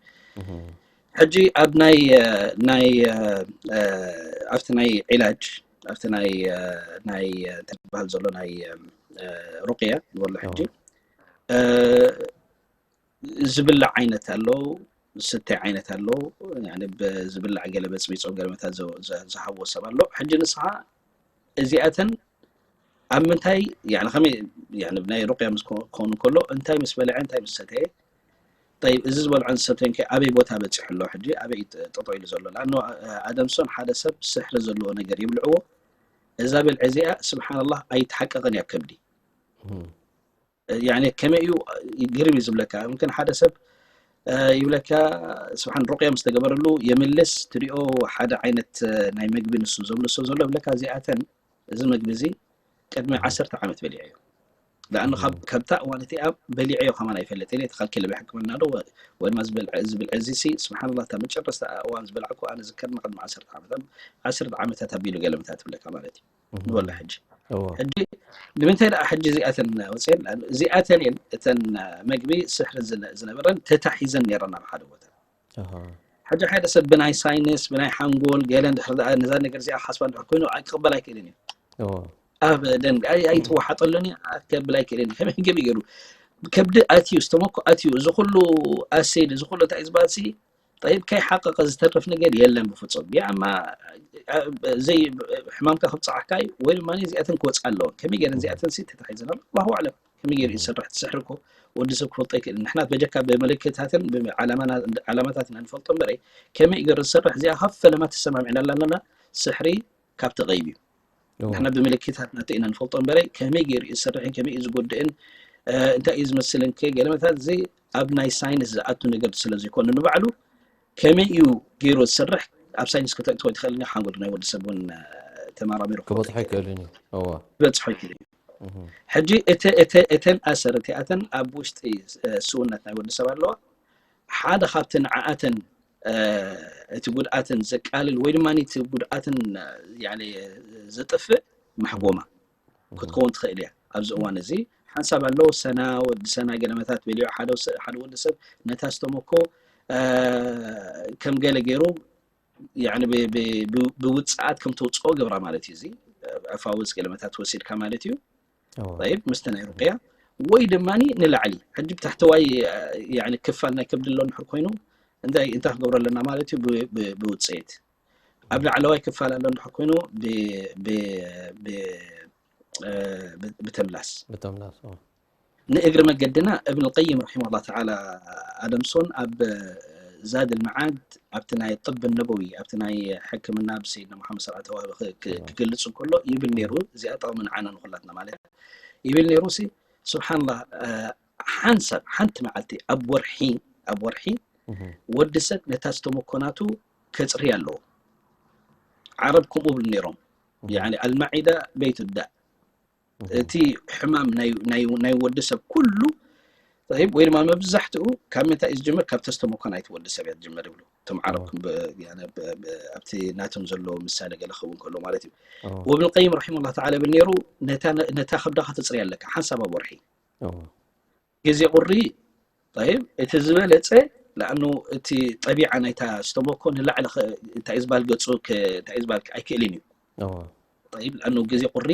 ሕጂ ኣብ ናይ ናይ ኣብቲ ናይ ዒላጅ ኣብቲ ናይ ናይ ተባህል ዘሎ ናይ ሩቅያ ንበሎ ሕጂ ዝብላዕ ዓይነት ኣሎ፣ ዝስተ ዓይነት ኣሎ። ዝብላዕ ገለ በፅቢፆም ገለ መታ ዝሃብዎ ሰብ ኣሎ። ሕጂ ንስኻ እዚኣተን ኣብ ምንታይ ከመይ ናይ ሩቅያ ምስ ክኾኑ ከሎ እንታይ ምስ በልዐ እንታይ ምስ ሰተየ ጠይብ እዚ ዝበልዖን ዝሰተዮን ከ ኣበይ ቦታ በፂሑ ኣሎ? ሕጂ ኣበይ ጠጠው ኢሉ ዘሎ? ለኣኖ ኣደምሶን ሓደ ሰብ ስሕሪ ዘለዎ ነገር ይብልዕዎ። እዛ ብልዒ እዚኣ ስብሓንላህ ኣይትሓቀቕን እያ ከብዲ። ያኔ ከመይ እዩ ግርም እዩ ዝብለካ። ምክን ሓደ ሰብ ይብለካ ስብሓን ሩቅያ ምስ ተገበረሉ የምልስ ትሪኦ ሓደ ዓይነት ናይ መግቢ ንሱ ዘምልሶ ዘሎ ይብለካ። እዚኣተን እዚ መግቢ እዚ ቅድሚ ዓሰርተ ዓመት በሊዐ እዩ። ለኣኑ ካብታ እዋን እቲኣ በሊዐዮ ከማን ኣይፈልጥን እየ። ተኸልኪለ ብሕክምና ዶ ወይ ድማ ዝብል ዕዚ ሲ ስብሓንላ እታ መጨረስታ እዋን ዝበላዕኩ ኣነ ዝከርና ቅድሚ ዓሰርተ ዓመት ዓሰርተ ዓመታት ኣቢሉ ገለመታት ትብለካ ማለት እዩ። ንበላ ሕጂ ሕጂ ንምንታይ ደኣ ሕጂ እዚኣተን ወፅየን እዚኣተን እየን እተን መግቢ ስሕሪ ዝነበረን ተታሒዘን ነረና ብሓደ ቦታ። ሕጂ ሓደ ሰብ ብናይ ሳይንስ ብናይ ሓንጎል ገለ እንድሕር ደኣ ነዛ ነገር እዚኣ ሓስባ እንድሕር ኮይኑ ኣይክቕበል ኣይክእልን እዩ። ኣበደን ኣይትወሓጠሉን እዩ። ኣትከብል ኣይክእልን እዩ። ከመይ ገቢ ገይሩ ከብዲ ኣትዩ ዝተመኮ ኣትዩ እዚ ኩሉ ኣሲድ እዚ ኩሉ እንታይ ዝበሃል ሲ ጠይብ ከይሓቀቀ ዝተርፍ ነገር የለን ብፍፁም። ያማ ዘይ ሕማምካ ክብፅዓካ እዩ ወይ ድማ እዚኣተን ክወፅኣ ኣለዎ። ከመይ ገይረን እዚኣተን ሲ ተታሒዘን ኣሎ ኣላሁ ኣዕለም። ከመይ ገይሩ ይሰርሕ ትስሕሪ እኮ ወዲ ሰብ ክፈልጦ ይክእል። ንሕና በጀካ ብምልክታትን ዓላማታት ኢና ንፈልጦ እምበረ ከመይ ገይሩ ዝሰርሕ እዚኣ ካብ ፈለማ ተሰማሚዕና ኣለና። ስሕሪ ካብ ተቐይብ እዩ። ንሕና ብምልክታት ናተ ኢና ንፈልጦ እምበረ ከመይ ገይሩ ይሰርሕን ከመይ እዩ ዝጎድእን እንታይ እዩ ዝመስልን ገለመታት እዚ ኣብ ናይ ሳይንስ ዝኣቱ ነገር ስለ ዘይኮነ ንባዕሉ ከመይ እዩ ገይሩ ዝሰርሕ ኣብ ሳይንስ ከተእትዎ ትኽእል ሓንጎል ናይ ወዲ ሰብ እውን ተመራሚሩ ክበፅሖ ይክእልን እዩ። ክበፅሖ ይክእል እዩ። ሕጂ እተን ኣሰር እቲኣተን ኣብ ውሽጢ ስውነት ናይ ወዲ ሰብ ኣለዋ። ሓደ ካብቲ ንዓኣተን እቲ ጉድኣትን ዘቃልል ወይ ድማ እቲ ጉድኣትን ዘጥፍእ ማሕጎማ ክትከውን ትኽእል እያ። ኣብዚ እዋን እዚ ሓንሳብ ኣለዉ ሰና ወዲ ሰና ገለመታት በሊዑ ሓደ ወዲ ሰብ ነታ ዝተመኮ ከም ገለ ገይሩ ብውፅኣት ከም ተውፅኦ ገብራ ማለት እዩ። እዚ ኣፋውዝ ገለመታት ወሲድካ ማለት እዩ። ይብ ምስቲ ናይ ሩቅያ ወይ ድማ ንላዕሊ ሕጂ ብታሕተዋይ ክፋል ናይ ከብዲ ኣሎ እንድሕር ኮይኑ እንታይ እንታይ ክገብሮ ኣለና ማለት እዩ። ብውፅኢት ኣብ ላዕለዋይ ክፋል ኣሎ እንድሕር ኮይኑ ብተምላስ ብተምላስ ንእግሪ መገድና እብን ቀይም ረሒመሁላህ ተዓላ ኣደምሶን ኣብ ዛድ ልመዓድ ኣብቲ ናይ ጥብ ነበዊ ኣብቲ ናይ ሕክምና ብሰይድና ሙሓመድ ሰለዓ ተዋህበ ክገልፅ እንከሎ ይብል ነይሩ። እዚኣ ጠቕሚ ንዓና ንኩላትና ማለት ይብል ነይሩ። ሲ ስብሓንላህ ሓንሳብ ሓንቲ መዓልቲ ኣብ ወርሒ ኣብ ወርሒ ወዲ ሰብ ነታ ዝተመኮናቱ ከፅሪ ኣለዎ። ዓረብ ከምኡ ብሉ ነይሮም። ኣልማዒዳ ቤይቱ ዳእ እቲ ሕማም ናይ ወዲ ሰብ ኩሉ ወይ ድማ መብዛሕትኡ ካብ ምንታይ እዩ ዝጅምር? ካብ ተስተመኮ ናይቲ ወዲ ሰብ እያ ትጅምር ይብሉ እቶም ዓረብ። ኣብቲ ናቶም ዘሎ ምሳሌ ገለ ክኸውን ከሎ ማለት እዩ። ወብን ቀይም ረሒመሁላህ ተዓላ ይብል ነይሩ ነታ ከብዳኻ ተፅርያ ኣለካ ሓንሳብ ኣብ ወርሒ ግዜ ቁሪ ይብ እቲ ዝበለፀ ለኣኑ እቲ ጠቢዓ ናይታ ስተሞኮ ንላዕሊ እንታይ ዝበሃል ገፁ እንታይ ዝበሃል ኣይክእልን እዩ። ይብ ለኣኑ ግዜ ቁሪ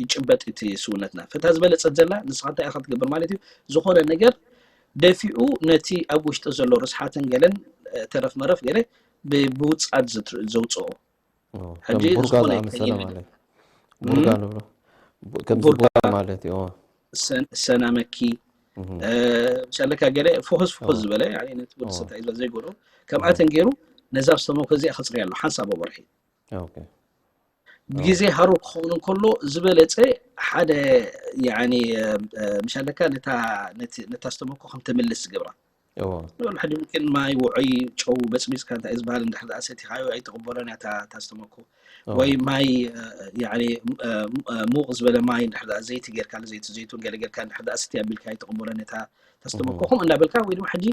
ይጭበጥ እቲ ስውነትና ፈታ ዝበለፀት ዘላ ንስኻ እንታይ ኢኻ ትገብር ማለት እዩ። ዝኾነ ነገር ደፊኡ ነቲ ኣብ ውሽጢ ዘሎ ርስሓትን ገለን ተረፍ መረፍ ገለ ብውፅኣት ዘውፅኦ ሕጂ ቡርጋ ዝኾነ ዝኣመሰለ ይቀይር ማለት ቡርጋ ንብሎ ከምዚ ቡርጋ ቡርጋ ማለት እዩ። ሰናመኪ ምሻለካ ገለ ፍኹስ ፍኹስ ዝበለ ነቲ ወዲ ሰብ እንታይ ዝበለ ዘይጎዶ ከምኣተን ገይሩ ነዛ ስተሞኮ እዚኣ ክፅርያ ኣሎ ሓንሳብ ኣብ ወርሒ። ግዜ ሃሩር ክኸውን እንከሎ ዝበለፀ ሓደ ምሻለካ ነታ ስተሞኮ ከም ተምልስ ዝገብራ ንበሉ ሕጂ ምክን ማይ ውዑይ ጨው በፅቢፅካ እንታይ ዝበሃል እንድሕር ደኣ ሰቲኻዮ ኣይትቕበሎን እያ እታ ስተመኮ ወይ ማይ ሙቕ ዝበለ ማይ እንድሕር ደኣ ዘይቲ ጌርካ ዘይቲ ዘይቱን ገለ ጌርካ እንድሕር ደኣ ስቲ ኣቢልካ ኣይትቕበሎን እያ እታ ስተመኮ ከምኡ እንዳበልካ ወይ ድማ ሕጂ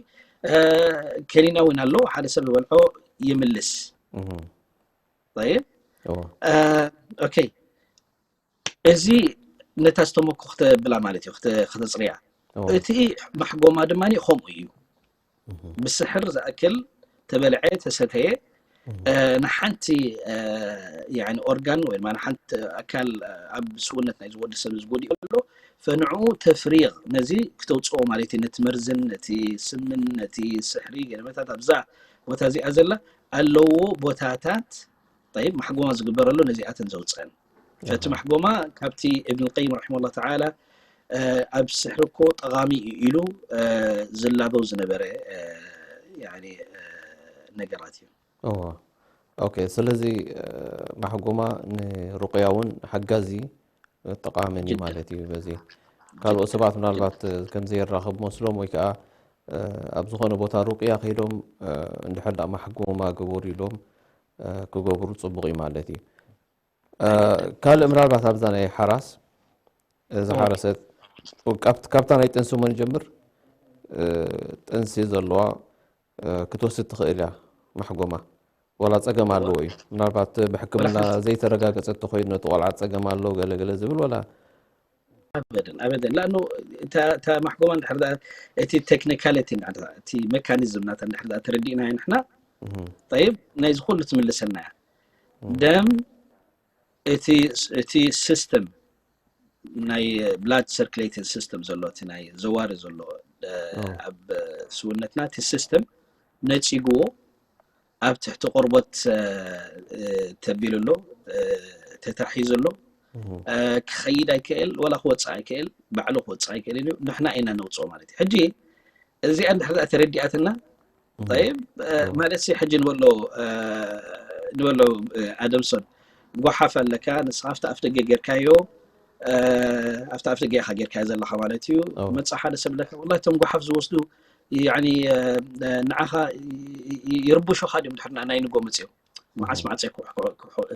ከኒና እውን ኣሎ ሓደ ሰብ ዝበልዖ ይምልስ ይብ ኦኬ እዚ ነታ ዝተመኩ ክተብላ ማለት እዩ ክተፅርያ። እቲ ማሕጎማ ድማ ከምኡ እዩ። ብስሕር ዝኣክል ተበልዐ ተሰተየ ንሓንቲ ኦርጋን ወይ ንሓንቲ ኣካል ኣብ ስውነት ናይ ዝወዲ ሰብ ዝጎዲኦ ኣሎ ፈንዑ ተፍሪቕ ነዚ ክተውፅኦ ማለት እዩ። ነቲ መርዝን ነቲ ስምን ነቲ ስሕሪ ገለመታት ኣብዛ ቦታ እዚኣ ዘላ ኣለዎ ቦታታት ይብ ማሕጎማ ዝግበረሉ ነዚኣተን ዘውፅአን ፈቲ ማሕጎማ ካብቲ እብን ቀይም ረሒመሁላህ ተዓላ ኣብ ስሕሪ እኮ ጠቓሚ እዩ ኢሉ ዝላበው ዝነበረ ነገራት እዩ። ኦኬ ስለዚ ማሕጎማ ንሩቅያ እውን ሓጋዚ ጠቓምን እዩ ማለት እዩ። በዚ ካልኦት ሰባት ምናልባት ከም ዘይራኸብ መስሎም ወይ ከዓ ኣብ ዝኾነ ቦታ ሩቅያ ከይዶም እንድሕር ደኣ ማሕጎማ ግበሩ ኢሎም ክገብሩ ጽቡቕ እዩ ማለት እዩ። ካልእ ምናልባት ኣብዛ ናይ ሓራስ ዝሓረሰት ካብታ ናይ ጥንሲ እሞ ንጀምር። ጥንሲ ዘለዋ ክትወስድ ትኽእል እያ ማሕጎማ። ዋላ ጸገም ኣለዎ እዩ? ምናልባት ብሕክምና ዘይተረጋገጸ እንተኾይኑ ነቲ ቆልዓ ጸገም ኣለዎ ገለ ገለ ዝብል ዋላ? ኣበደን ኣበደን ላእኑ እታ ማሕጎማ እንድሕር እቲ ቴክኒካሊቲ እቲ ሜካኒዝም ናታ እንድሕር ተረዲእናዮ ንሕና ጠይብ ናይዚ ኩሉ ትምልሰልና እያ። ደም እቲ ሲስተም ናይ ብላድ ሰርክሌቲንግ ሲስተም ዘሎ እቲ ናይ ዘዋሪ ዘሎ ኣብ ስውነትና እቲ ሲስተም ነፂግዎ ኣብ ትሕቲ ቆርቦት ተቢሉ ኣሎ፣ ተታሒዙ ኣሎ። ክኸይድ ኣይክእል ወላ ክወፅእ ኣይክእል፣ ባዕሉ ክወፅእ ኣይክእልን እዩ። ንሕና ኢና ነውፅኦ ማለት እዩ። ሕጂ እዚኣ እንድሕር ተረዲኣትና ይብ ማለት ሕጂ ንበሎ ንበሎ ኣደምሶን ጓሓፍ ኣለካ፣ ንስኻ ኣብቲ ኣፍ ደገ ጌርካዮ ኣብቲ ኣፍ ደገ ኢኻ ጌርካዮ ዘለኻ ማለት እዩ። መፅእ ሓደ ሰብ ኣለካ፣ ወላ እቶም ጓሓፍ ዝወስዱ ንዓኻ ይርብሹኻ ድዮም? ድሕር ናይ ንጎ መፅኦም መዓስ መዓፀ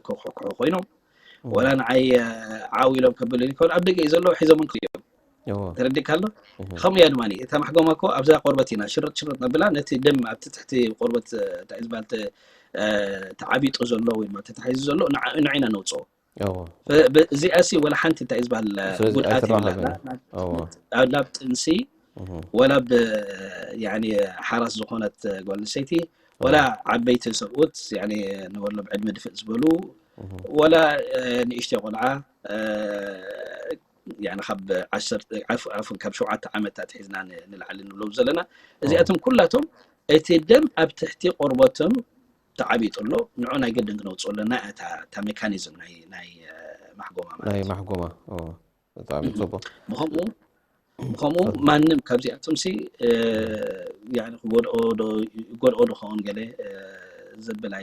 ክሕኩሑ ኮይኖም ወላ ንዓይ ዓው ኢሎም ከብልኒ ከብሉ ኣብ ደገ እዩ ዘለዉ ሒዞምን ክዮም። ተረዲእካ ኣሎ? ከምኡ እያ ድማ እታ ማሕጎማ እኮ ኣብዛ ቆርበት ኢና ሽርጥ ሽርጥ ነብላ፣ ነቲ ደም ኣብቲ ትሕቲ ቆርበት እንታይ ዝበሃል ተዓቢጡ ዘሎ ወይ ድማ ተታሒዙ ዘሎ ንዒና ነውፅኦ። እዚኣ ሲ ወላ ሓንቲ እንታይ ዝበሃል ጉድኣት የብላና ናብ ጥንሲ ወላ ብ ሓራስ ዝኾነት ጓል ኣንስተይቲ ወላ ዓበይቲ ሰብኡት ንበሎም ዕድመ ድፍእ ዝበሉ ወላ ንእሽተይ ቆልዓ ካብ ዓፉን ካብ ሸውዓተ ዓመት ኣትሒዝና ንላዕሊ ንብሎም ዘለና እዚኣቶም ኩላቶም እቲ ደም ኣብ ትሕቲ ቆርበቶም ተዓቢጡ ኣሎ። ንዑ ናይ ግድን ክነውፅኡ ኣለና። እታ ሜካኒዝም ናይ ማሕጎማ ማለት ናይ ማሕጎማ ብጣዕሚ ፅቡቅ። ብኸምኡ ብኸምኡ ማንም ካብዚኣቶም ሲ ክጎድኦ ዶ ይጎድኦ ዶ ከውን ገለ ዘብል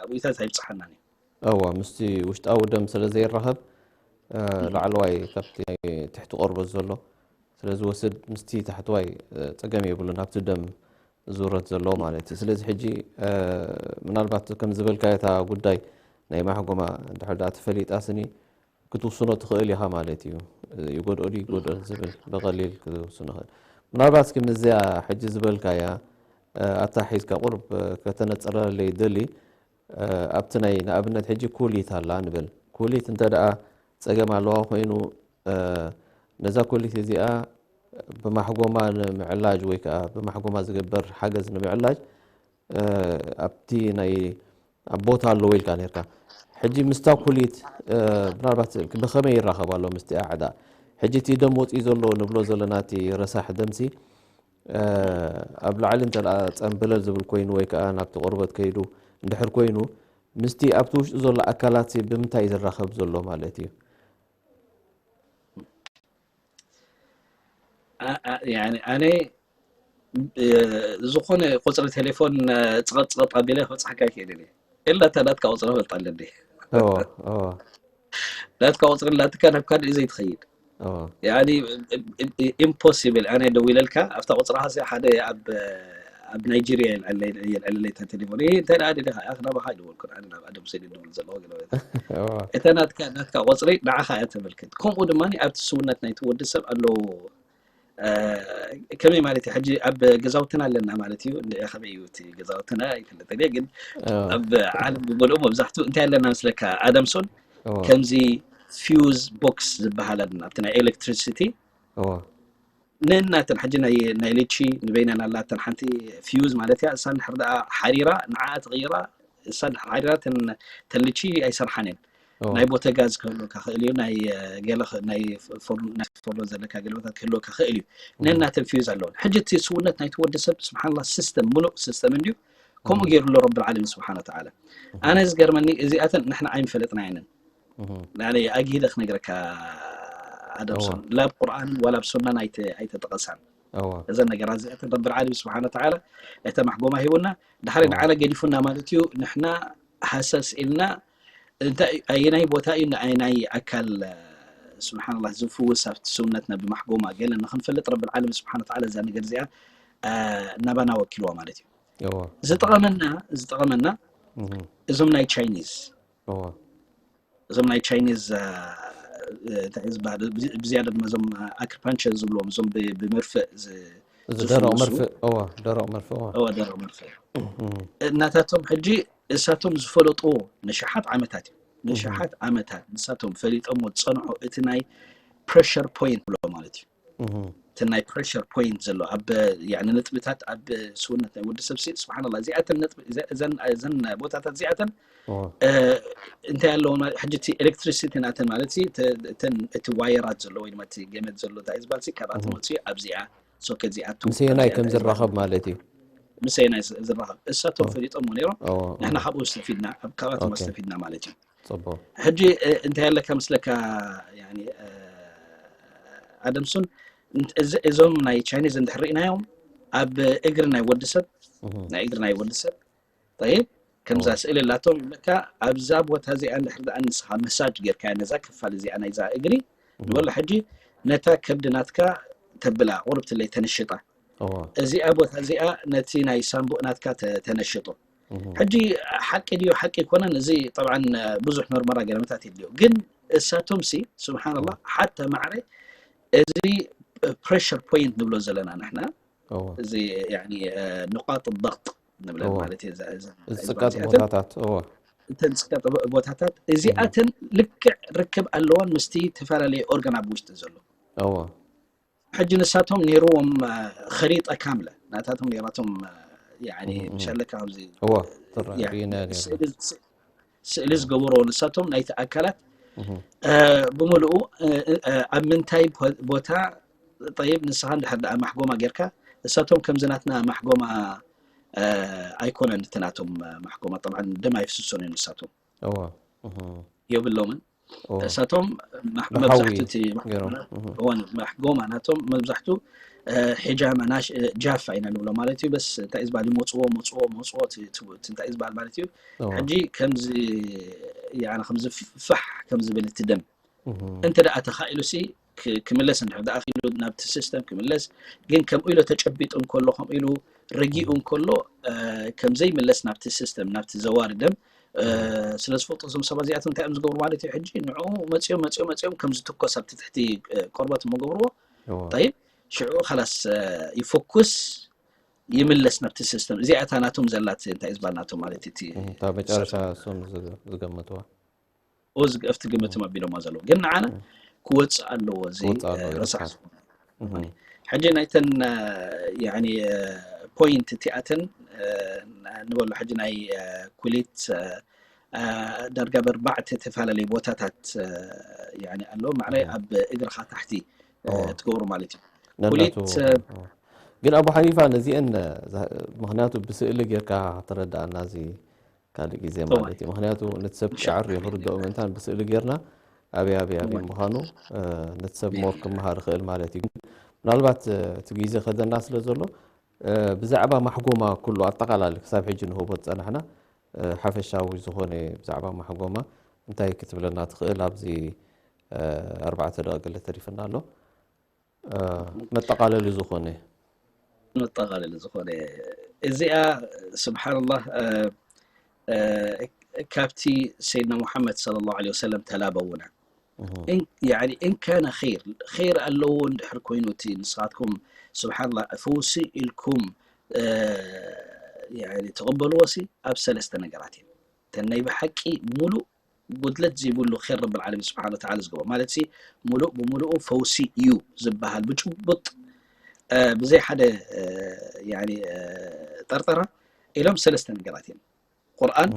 ኣብኡታት ኣይብፅሓናን እዩ። እወ ምስቲ ውሽጣዊ ደም ስለ ዘይራኸብ ላዕለዋይ ካብቲ ናይ ትሕቲ ቆርበት ዘሎ ስለ ዝወስድ ምስቲ ታሕተዋይ ፀገም የብሉን ኣብቲ ደም ዝውረድ ዘሎ ማለት እዩ። ስለዚ ሕጂ ምናልባት ከም ዝበልካዮ እታ ጉዳይ ናይ ማሕጎማ እንድሕር ደኣ ተፈሊጣ ስኒ ክትውስኖ ትኽእል ኢኻ ማለት እዩ። ይጎድኦ ድዩ ይጎድኦ ዝብል ብቐሊል ክትውስኖ ይኽእል። ምናልባት እስኪ ምስዚኣ ሕጂ ዝበልካያ ኣታ ሒዝካ ቁርብ ከተነፅረለይ ይደሊ። ኣብቲ ናይ ንኣብነት ሕጂ ኩሊት ኣላ ንበል። ኩሊት እንተ ደኣ ፀገም ኣለዋ ኮይኑ ነዛ ኩሊት እዚኣ ብማሕጎማ ንምዕላጅ ወይ ከዓ ብማሕጎማ ዝግበር ሓገዝ ንምዕላጅ ኣብቲ ናይ ኣብ ቦታ ኣለዎ ኢልካ ነርካ። ሕጂ ምስታ ኩሊት ምናልባት ብኸመይ ይራኸብ ኣሎ ምስቲ ኣዕዳ? ሕጂ እቲ ደም ወፂኡ ዘሎ ንብሎ ዘለና እቲ ረሳሕ ደምሲ ኣብ ላዕሊ እንተ ጸንበለል ዝብል ኮይኑ ወይ ከዓ ናብቲ ቆርበት ከይዱ እንድሕር ኮይኑ ምስቲ ኣብቲ ውሽጢ ዘሎ ኣካላት ብምንታይ ዝራኸብ ዘሎ ማለት እዩ? ኣነ ዝኾነ ቁፅሪ ቴሌፎን ፅቐጥ ፅቐጥ ኣቢለ ክበፅሓካ ይክእል እየ። ኢላ እታ ናትካ ቁፅሪ ፈልጣ ኣለኒ። ናትካ ቁፅሪ ናትካ ናብ ካልእ ዘይትኸይድ ኢምፖሲብል። ኣነ ደዊለልካ ኣብታ ቁፅርኻ ሓደ ኣብ ኣብ ናይጀርያ የልዕለለይ እታ ቴሌፎን። እንታይ ደኣ ደሊኻ ኢኻ ናባኻ ኣይደወልኩን፣ ኣነ ናብ ኣደም ሁሴን ድብል ዘለኹ ገለ እታ ናትካ ናትካ ቁፅሪ ንዓኻ እያ ተመልክት። ከምኡ ድማ ኣብቲ ስውነት ናይቲ ወዲ ሰብ ኣለዎ። ከመይ ማለት እዩ? ሕጂ ኣብ ገዛውትና ኣለና ማለት እዩ። እንድዒ ከመይ እዩ እቲ ገዛውትና ኣይፈልጥን እየ፣ ግን ኣብ ዓለም ብምልኡ መብዛሕትኡ እንታይ ኣለና መስለካ ኣደምሶን? ከምዚ ፊውዝ ቦክስ ዝበሃል ኣለና ኣብቲ ናይ ኤሌክትሪሲቲ ነናተን ሕጂ ናይ ናይ ልቺ ንበይነን ኣላተን ሓንቲ ፊውዝ ማለት እያ። እሳ እንድሕር ደኣ ሓሪራ ንዓኣ ትቕይራ፣ እሳ እንድሕር ሓሪራ ተን ተን ልቺ ኣይሰርሓን እየን። ናይ ቦተ ጋዝ ክህልወካ ክእል እዩ፣ ናይ ገለ ናይ ፎርኖ ዘለካ ገለታት ክህልወካ ክእል እዩ። ነናተን ፊውዝ ኣለወን። ሕጂ እቲ ስውነት ናይቲ ወዲ ሰብ ስብሓንላ ሲስተም ሙሉእ ሲስተም እንድዩ። ከምኡ ገይሩ ኣሎ ረቢ ዓለሚን ስብሓን ወተዓላ። ኣነ ዝገርመኒ እዚኣተን ንሕና ኣይምፈለጥናየንን። ኣነ ኣግሂደ ክነግረካ ኣደምሶን ላብ ቁርኣን ዋላ ብ ሱናን ኣይተጠቐሳን። እዘን ነገራት እዚኣተን ረቢ ዓለሚን ስብሓን ወተዓላ እተ ማሕጎማ ሂቡና ድሓሪ ንዓና ገዲፉና ማለት እዩ። ንሕና ሃሰስ ኢልና እንታይ ኣየናይ ቦታ እዩ ንኣየናይ ኣካል ስብሓንላ ዝፍውስ ኣብቲ ሰውነትና ብማሕጎማ ገለ ንክንፈልጥ ረብል ዓለም ስብሓን ተዓላ እዛ ነገር እዚኣ ናባና ወኪልዋ ማለት እዩ። ዝጠቐመና ዝጠቐመና እዞም ናይ ቻይኒዝ እዞም ናይ ቻይኒዝ እንታይ ዝበሃል ብዝያዳ ድማ እዞም ኣክርፓንቸር ዝብልዎም እዞም ብመርፍእ ደረቕ መርፍእ እዋ ደረቕ መርፍእ እዋ እዋ ደረቕ መርፍእ እናታቶም ሕጂ እሳቶም ዝፈለጥዎ ንሽሓት ዓመታት እዩ ንሽሓት ዓመታት ንሳቶም ፈሊጦሞ ዝፀንሑ እቲ ናይ ፕሬሸር ፖይንት ብሎ ማለት እዩ እቲ ናይ ፕሬሸር ፖይንት ዘሎ ኣብ ነጥብታት ኣብ ሰውነት ናይ ወዲ ሰብ ስብሓንላ እዚኣተን ቦታታት እዚኣተን እንታይ ኣለዎ ሕጂ እቲ ኤሌክትሪሲቲ ናተን ማለት እቲ ዋየራት ዘሎ ወይ ድማ እቲ ገመድ ዘሎ እንታይ ዝበሃል ካብኣ ትመፅኡ ኣብዚኣ ሶኬት እዚኣ ምስ የናይ ከም ዝራኸብ ማለት እዩ ምስ የናይ ዝራኸብ እሳቶም ፈሊጦሞ ነይሮም ንሕና ካብኡ ዝተፊድና ካብኣቶም ኣስተፊድና ማለት እዩ ፅቡቅ ሕጂ እንታይ ኣለካ ምስለካ ኣደምሱን እዞም ናይ ቻይኒዝ እንድሕር ርኢናዮም ኣብ እግሪ ናይ ወዲ ሰብ ናይ እግሪ ናይ ወዲ ሰብ ይብ ከምዛ ስእሊ ላቶም ይብለካ ኣብዛ ቦታ እዚኣ እንድሕር ደኣ ንስኻ መሳጅ ጌርካ ነዛ ክፋል እዚኣ ናይዛ እግሪ ንበሎ ሕጂ ነታ ከብዲ ናትካ ተብላ ቁርብትለይ ተንሽጣ እዚኣ ቦታ እዚኣ ነቲ ናይ ሳምቡእ ናትካ ተነሽጦ ሕጂ ሓቂ ድዮ ሓቂ ይኮነን እዚ ጠብዓ ብዙሕ መርመራ ገለመታት የድልዮ ግን እሳቶም ሲ ስብሓንላ ሓታ ማዕረ እዚ ፕሬሽር ፖይንት ንብሎ ዘለና ንሕና እዚ ንቃጥ ضغط ንብለን ማለት እዩ ዝጥቀጥ ቦታታት እዎ እተን ዝጥቀጥ ቦታታት እዚኣተን ልክዕ ርክብ ኣለዎን ምስቲ ተፈላለየ ኦርጋን ኣብ ውሽጢ ዘሎ እዎ ሕጂ ንሳቶም ነይርዎም ኸሪጠ ካምለ ናታቶም ነይራቶም ምሸለካ ከምዚ እዎ ትረአ ርኢና ነርና ስእሊ ዝገበርዎ ንሳቶም ናይቲ ኣካላት ብምልኡ ኣብ ምንታይ ቦታ ጠይብ ንስኻ እንድሕር ደኣ ማሕጎማ ጌርካ እሳቶም ከምዚ ናትና ማሕጎማ ኣይኮነን እቲ ናቶም ማሕጎማ ጠብዓ ደም ኣይፍስሶን እዩ ንሳቶም እዎ የብሎምን እሳቶም ብሓዊ መብዛሕቱ እቲ ገይሮም እዋን ማሕጎማ ናቶም መብዛሕቱ ሒጃማ ጃፋ ኢና ንብሎ ማለት እዩ በስ እንታይ ዝበሃል መፅዎ መፅዎ መፅዎ እንታይ ዝበሃል ማለት እዩ ሕጂ ከምዚ ከምዚ ፋሕ ከምዚ ብል እቲ ደም እንተ ደኣ ተኻኢሉ ሲ ክምለስ እንድሕር ደኣ ኪሉ ናብቲ ሲስተም ክምለስ ግን ከምኡ ኢሉ ተጨቢጡ እንከሎ ከምኡ ኢሉ ረጊኡ እንከሎ ከምዘይምለስ ናብቲ ሲስተም ናብቲ ዘዋሪ ደም ስለ ዝፈልጡ እዞም ሰባት እዚኣቶም እንታይ እዮም ዝገብሩ ማለት እዩ ሕጂ ንዕኡ መፅኦም መፅኦም መፅኦም ከም ዝትኮስ ኣብቲ ትሕቲ ቆርበት እሞ ገብርዎ ይብ ሽዑ ካላስ ይፎኩስ ይምለስ ናብቲ ሲስተም እዚኣ እታ ናቶም ዘላት እንታይ ዝበሃል ናቶም ማለት እቲ እታ መጨረሻ እሶም ዝገምትዋ ኦዝ ኣብቲ ግምት ኣቢሎማ ዘለዉ ግን ንዓና ክወፅእ ኣለዎ እዚ ክወፅእ ኣለዎ ረሳሕ ይበቃል። ዝኾነ ሕጂ ናይተን ፖይንት እቲኣተን ንበሎ ሕጂ ናይ ኩሊት ዳርጋ በርባዕተ ተፈላለዩ ቦታታት ኣሎ ማዕረ ኣብ እግርኻ ታሕቲ እዎ። ትገብሩ ማለት እዩ ነናቱ ኩሊት እዎ። ግን ኣቡ ሓኒፋ ነዚአን ምክንያቱ ብስእሊ ጌርካ ተረዳእና እዚ ካልእ ግዜ እወ። ማለት እዩ ምክንያቱ ነቲ ሰብ ጫዕር እዩ ክርድኦ ምእንታን ብስእሊ ጌርና ኣበይ ኣበይ ኣበይ ምዃኑ ነቲ ሰብ ሞር ክመሃር ይኽእል ማለት እዩ ምናልባት እቲ ግዜ ከደና ስለ ዘሎ ብዛዕባ ማሕጎማ ኩሉ ኣጠቓላሊ ክሳብ ሕጂ ንህቦ ዝፀናሕና ሓፈሻዊ ዝኾነ ብዛዕባ ማሕጎማ እንታይ ክትብለና ትኽእል ኣብዚ ኣርባዕተ ደቂ ገለ ተሪፍና ኣሎ መጠቓለሊ ዝኾነ መጠቓለሊ ዝኾነ እዚኣ ስብሓንላህ ካብቲ ሰይድና ሙሓመድ صلى الله عليه وسلم ተላበውና إن كان خير خير ኣለዎ እንድሕር ኮይኑ እቲ ንስኻትኩም ስብሓንላ ፈውሲ ኢልኩም ተቐበልዎ ሲ ኣብ ሰለስተ ነገራት እዩ ተን ናይ ብሓቂ ሙሉእ ጉድለት ዘይብሉ ር ረብል ዓለሚን ስብሓን ወተዓላ ዝገበሩ ማለት ሲ ሙሉእ ብምሉኡ ፈውሲ እዩ ዝበሃል ብጭቡጥ ብዘይ ሓደ ጠርጠራ ኢሎም ሰለስተ ነገራት እዮም ቁርኣን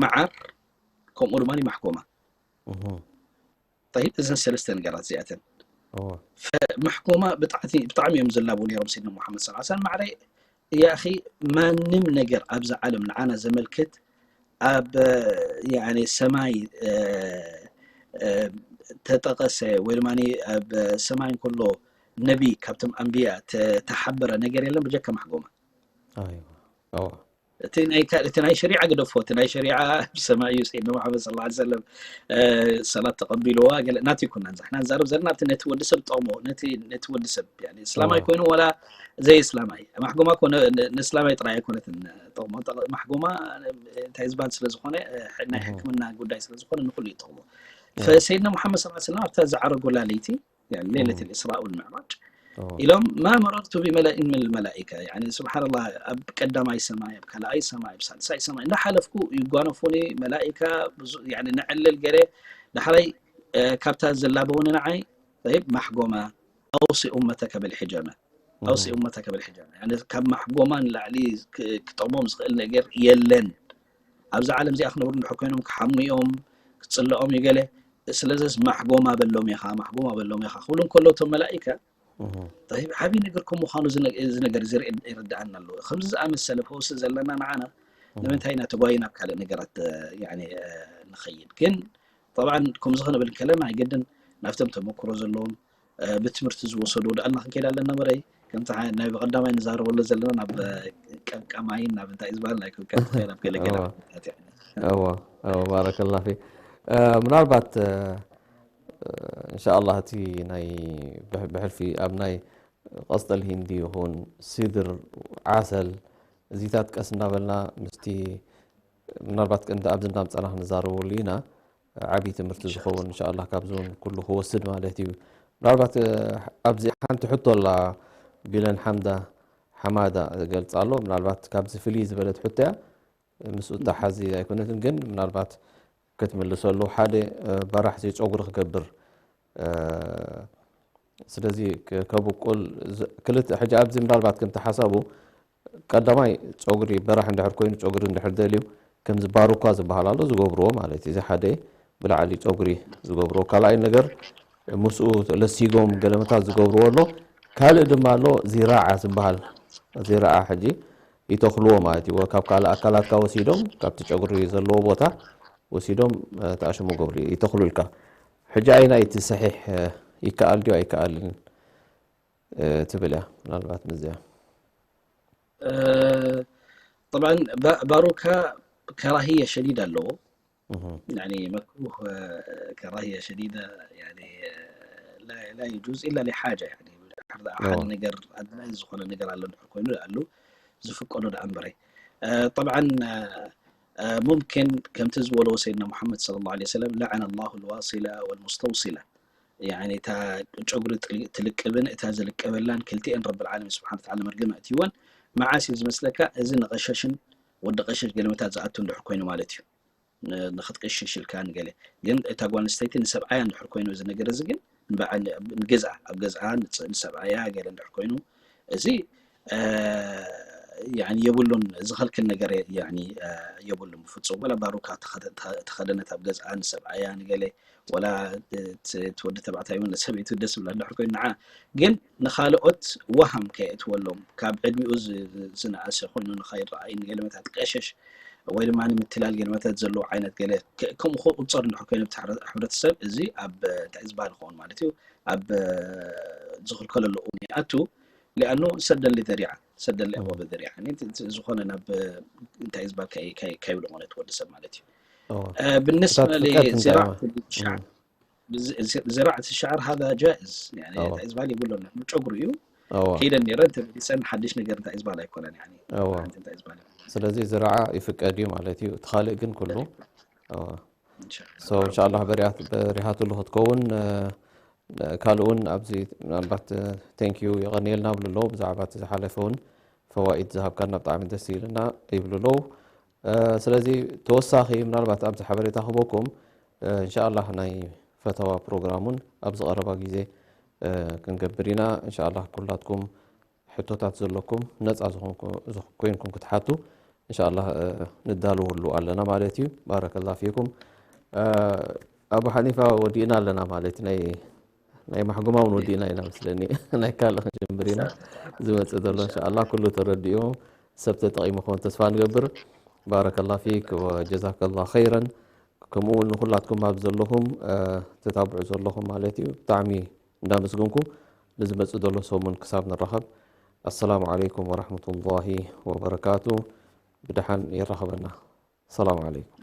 መዓር ከምኡ ድማ ማሕኮማ ይብ እዘን ሰለስተ ነገራት እዚኣተን መሕኮማ ብጣዕሚ እዮም ዝላቡ ነሮም ሲድና ሙሓመድ ስ ሰለም ማዕረ ያኺ ማንም ነገር ኣብዛ ዓለም ንዓና ዘመልክት ኣብ ሰማይ ተጠቐሰ ወይ ድማ ኣብ ሰማይ እንከሎ ነቢ ካብቶም ኣንብያ ተሓበረ ነገር የለን ብጀካ ማሕጎማ እቲ ናይ ካ- እቲ ናይ ሸሪዓ ግደፎ፣ እቲ ናይ ሸሪዓ ብሰማይ እዩ። ሰይድና መሓመድ ሰለላሁ ዐለይሂ ወሰለም እ፣ ሰላት ተቐቢልዋ ገለ ናት ይኩና። ንሕና ንዛረብ ዘለና ኣብቲ ነቲ ወዲ ሰብ ጠቕሞ፣ ነቲ ነቲ ወዲ ሰብ ያኒ እስላማይ ኮይኑ ወላ ዘይ እስላማይ ማሕጎማ ኮነ ን- ንእስላማይ ጥራይ ኣይኮነትን ጠቕሞ። ጠቕ- ማሕጎማ እንታይ ዝባል ስለ ዝኾነ እ፣ ሕ- ናይ ሕክምና ጉዳይ ስለ ዝኾነ ንኩሉ እዩ ጠቕሞ። ፈሰይድና ሙሓመድ ሰለላሁ ዐለይሂ ወሰለም ኣብታ ዝዓረጉላ ለይቲ ያኒ ሌለት ልእስራእ ወልምዕራጅ ኢሎም ማ መረርቱ ቢመለእን ምን ልመላኢካ ያኒ ስብሓንላህ ኣብ ቀዳማይ ሰማይ ኣብ ካልኣይ ሰማይ ኣብ ሳልሳይ ሰማይ እንዳሓለፍኩ ይጓነፉኒ መላኢካ ብዙ ያኒ ንዕልል ገለ ዳሕራይ እ፣ ካብታ ዘላበውኒ ንዓይ طيب ማሕጎማ أوص أمتك بالحجامة أوص أمتك بالحجامة ያኒ ካብ ማሕጎማ ንላዕሊ ክ- ክጠቕሞም ዝኽእል ነገር የለን ኣብዛ ዓለም እዚኣ ክነብሩ እንድሕር ኮይኖም ክሓሙ እዮም ክፅልኦም እዩ ገለ ስለዚስ ማሕጎማ በሎም ኢኻ ማሕጎማ በሎም ኢኻ ክብሉ እንከሎ እቶም መላኢካ طيب ዓብዪ ነገር ከም ምዃኑ እዚ ነ- እዚ ነገር እዚ ርእ- ይርድኣና ኣሎ ከምዚ ዝኣመሰለ ፈውሲ ዘለና ንዓና ንምንታይ ኢና ተጓይና ኣብ ካልእ ነገራት እ፣ ያኒ እ፣ ንኸይድ ግን طبعا ከምዚ ክንብል ከለና ኣይገድን ናብቶም ተመክሮ ዘለዎም እ፣ ብትምህርቲ ዝወሰዱ ወዳኣልና ክንከይድ ኣለና መረይ ከምቲ ሓ- ናይ ብቐዳማይ ንዛረበሉ ዘለና ናብ እ፣ ቀምቀማይን ናብ እንታይ ዝበሃል ናይ ክከድ ትኸይድ ኣብ ገለገለ እዋ። ዓመታት ያኒ እዋ እዋ ባረከላ ፊክ እ፣ ምናልባት እ፣ እንሻኣላህ እቲ ናይ ብሕ- ብሕልፊ ኣብ ናይ ቀስጠል ሂንዲ ይኹን ሲድር ዓሰል እዚታት ቀስ እናበልና ምስቲ ምናልባት ቀንዲ ኣብዚ እንዳምፀና ክንዛረበሉ ኢና ዓብዪ ትምህርቲ ዝኸውን እንሻኣላህ ካብዚ እውን ኩሉ ክወስድ ማለት እዩ ምናልባት እ፣ ኣብዚ ሓንቲ ሕቶ ኣላ ቢለን ሓምዳ ሓማዳ ገልፃ ኣሎ ምናልባት ካብዚ ፍልይ ዝበለት ሕቶ እያ ምስኡ ተሓዚ ኣይኮነትን ግን ምናልባት ክትምልሰሉ ሓደ እ፣ በራሕ ዘይፀጉሪ ክገብር እ፣ ስለዚ ክ- ከብቁል ዝ- ክልተ ሕጂ ኣብዚ ምናልባት ከምቲ ሓሳቡ ቀዳማይ ፀጉሪ በራሕ እንድሕር ኮይኑ ፀጉሪ እንድሕር ደልዩ ከምዚ ባሩካ ዝበሃል ኣሎ ዝገብርዎ ማለት እዩ እዚ ሓደ ብላዕሊ ፀጉሪ ዝገብርዎ ካልኣይ ነገር ምስኡ ለሲጎም ገለመታት ዝገብርዎ ኣሎ ካልእ ድማ ኣሎ ዚራዓ ዝበሃል ዚራዓ ሕጂ ይተኽልዎ ማለት እዩ ካብ ካልእ ኣካላትካ ወሲዶም ካብቲ ጨጉሪ ዘለዎ ቦታ ወሲዶም ተኣሽሙ ገብሩ ይተኽሉልካ ሕጂ ኣይና እቲ ሰሒሕ ይከኣል ድዩ ኣይከኣልን ትብል እያ ምናልባት ምዝያ طبعا ባ- ባሩካ ከራህየ ሸዲድ ኣለዎ يعني مكروه كراهية شديدة يعني لا لا يجوز إلا لحاجة يعني ሓደ ሓደ ነገር ኣድላይ ዝኾነ ነገር ኣሎ እንድሕር ኮይኑ ኣሉ ዝፍቀዶ ደኣ እምበረይ طبعا ممكن ከምቲ ዝበሎ سيدنا محمد صلى الله عليه وسلم لعن الله الواصلة والمستوصلة يعني እታ ጨጉሪ ትልቅብን እታ ዝልቀበላን ክልቲኤን ረብል ዓለሚን ስብሓን ተዓላ መርገም ኣእትይወን መዓስ እዩ ዝመስለካ እዚ ንቐሸሽን ወዲ ቀሸሽ ገለመታት ዝኣቱ እንድሕር ኮይኑ ማለት እዩ ንክትቅሽሽ ኢልካ ንገለ ግን እታ ጓል ኣንስተይቲ ንሰብኣያ እንድሕር ኮይኑ እዚ ነገር እዚ ግን ንገዝኣ ኣብ ገዝኣ ንሰብኣያ ገለ እንድሕር ኮይኑ እዚ የብሉን ዝኸልክል ነገር የብሉን ብፍፁም ወላ ባሩካ ተኸደነት ኣብ ገዝኣ ንሰብኣያ ንገለ ወላ እቲ ወዲ ተባዕታይ እውን ንሰበይቱ ደስ ብላ እንድሕር ኮይኑ ንዓ ግን ንኻልኦት ወሃም ከየእትወሎም ካብ ዕድሚኡ ዝነኣሰ ኮይኑ ንኸይረኣይ ንገለመታት ቀሸሽ ወይ ድማ ንምትላል ገለመታት ዘለዎ ዓይነት ገለ ከምኡ ክቁፀር እንድሕር ኮይኑ ኣብቲ ሕብረተሰብ እዚ ኣብ እንታይ ዝበሃል ይኸውን ማለት እዩ ኣብ ዝኽልከለሉ እውን ይኣቱ ሊኣኑ ሰደን ሊዘሪዓ ሰደን ሊኣቦ በዘሪዓ ዝኾነ ናብ እንታይ ዝበሃል ከይብሉ ማለት ወዲ ሰብ ማለት እዩ بالنسبة لزراعة الشعر زراعة الشعر هذا جائز يعني እንታይ ዝበሃል የብሎን ጨጉሩ እዩ ከይደን ነረ እንተ መሊሰን ሓድሽ ነገር እንታይ ዝበሃል ኣይኮነን يعني እንታይ ዝበሃል ስለዚ ዝራዓ ይፍቀድ እዩ ማለት እዩ እቲ ካልእ ግን ኩሉ እንሻላ በሪሃትሉ ክትከውን ካልእ እውን ኣብዚ ምናልባት ቴንኪዩ የቐንየልና ብሉ ኣለዉ ብዛዕባ እቲ ዝሓለፈ እውን ፈዋኢድ ዝሃብካና ብጣዕሚ ደስ ይልና ይብሉ ኣለዉ ስለዚ ተወሳኺ ምናልባት ኣብዚ ሓበሬታ ክበኩም እንሻኣላህ ናይ ፈተዋ ፕሮግራሙን ኣብዚ ቀረባ ግዜ ክንገብር ኢና እንሻኣላህ ኩላትኩም ሕቶታት ዘለኩም ነፃ ኮይንኩም ክትሓቱ እንሻኣላህ ንዳለወሉ ኣለና ማለት እዩ ባረከላ ፊኩም ኣቡ ሓኒፋ ወዲእና ኣለና ማለት ናይ ናይ ማሕጎማ እውን ወዲእና ኢና መስለኒ ናይ ካልእ ክንጀምር ኢና ዝመፅእ ዘሎ እንሻኣላ ኩሉ ተረዲኡ ሰብ ተጠቂሙ ክኾን ተስፋ ንገብር ባረከላ ፊክ ወጀዛከላ ኸይረን ከምኡ እውን ንኩላትኩም ኣብ ዘለኹም ተታብዑ ዘለኹም ማለት እዩ ብጣዕሚ እንዳመስገንኩ ንዝመፅእ ዘሎ ሰሙን ክሳብ ንራኸብ ኣሰላሙ ዓለይኩም ወራሕመቱላሂ ወበረካቱ ብደሓን የራኸበና። ሰላም ዓለይኩም።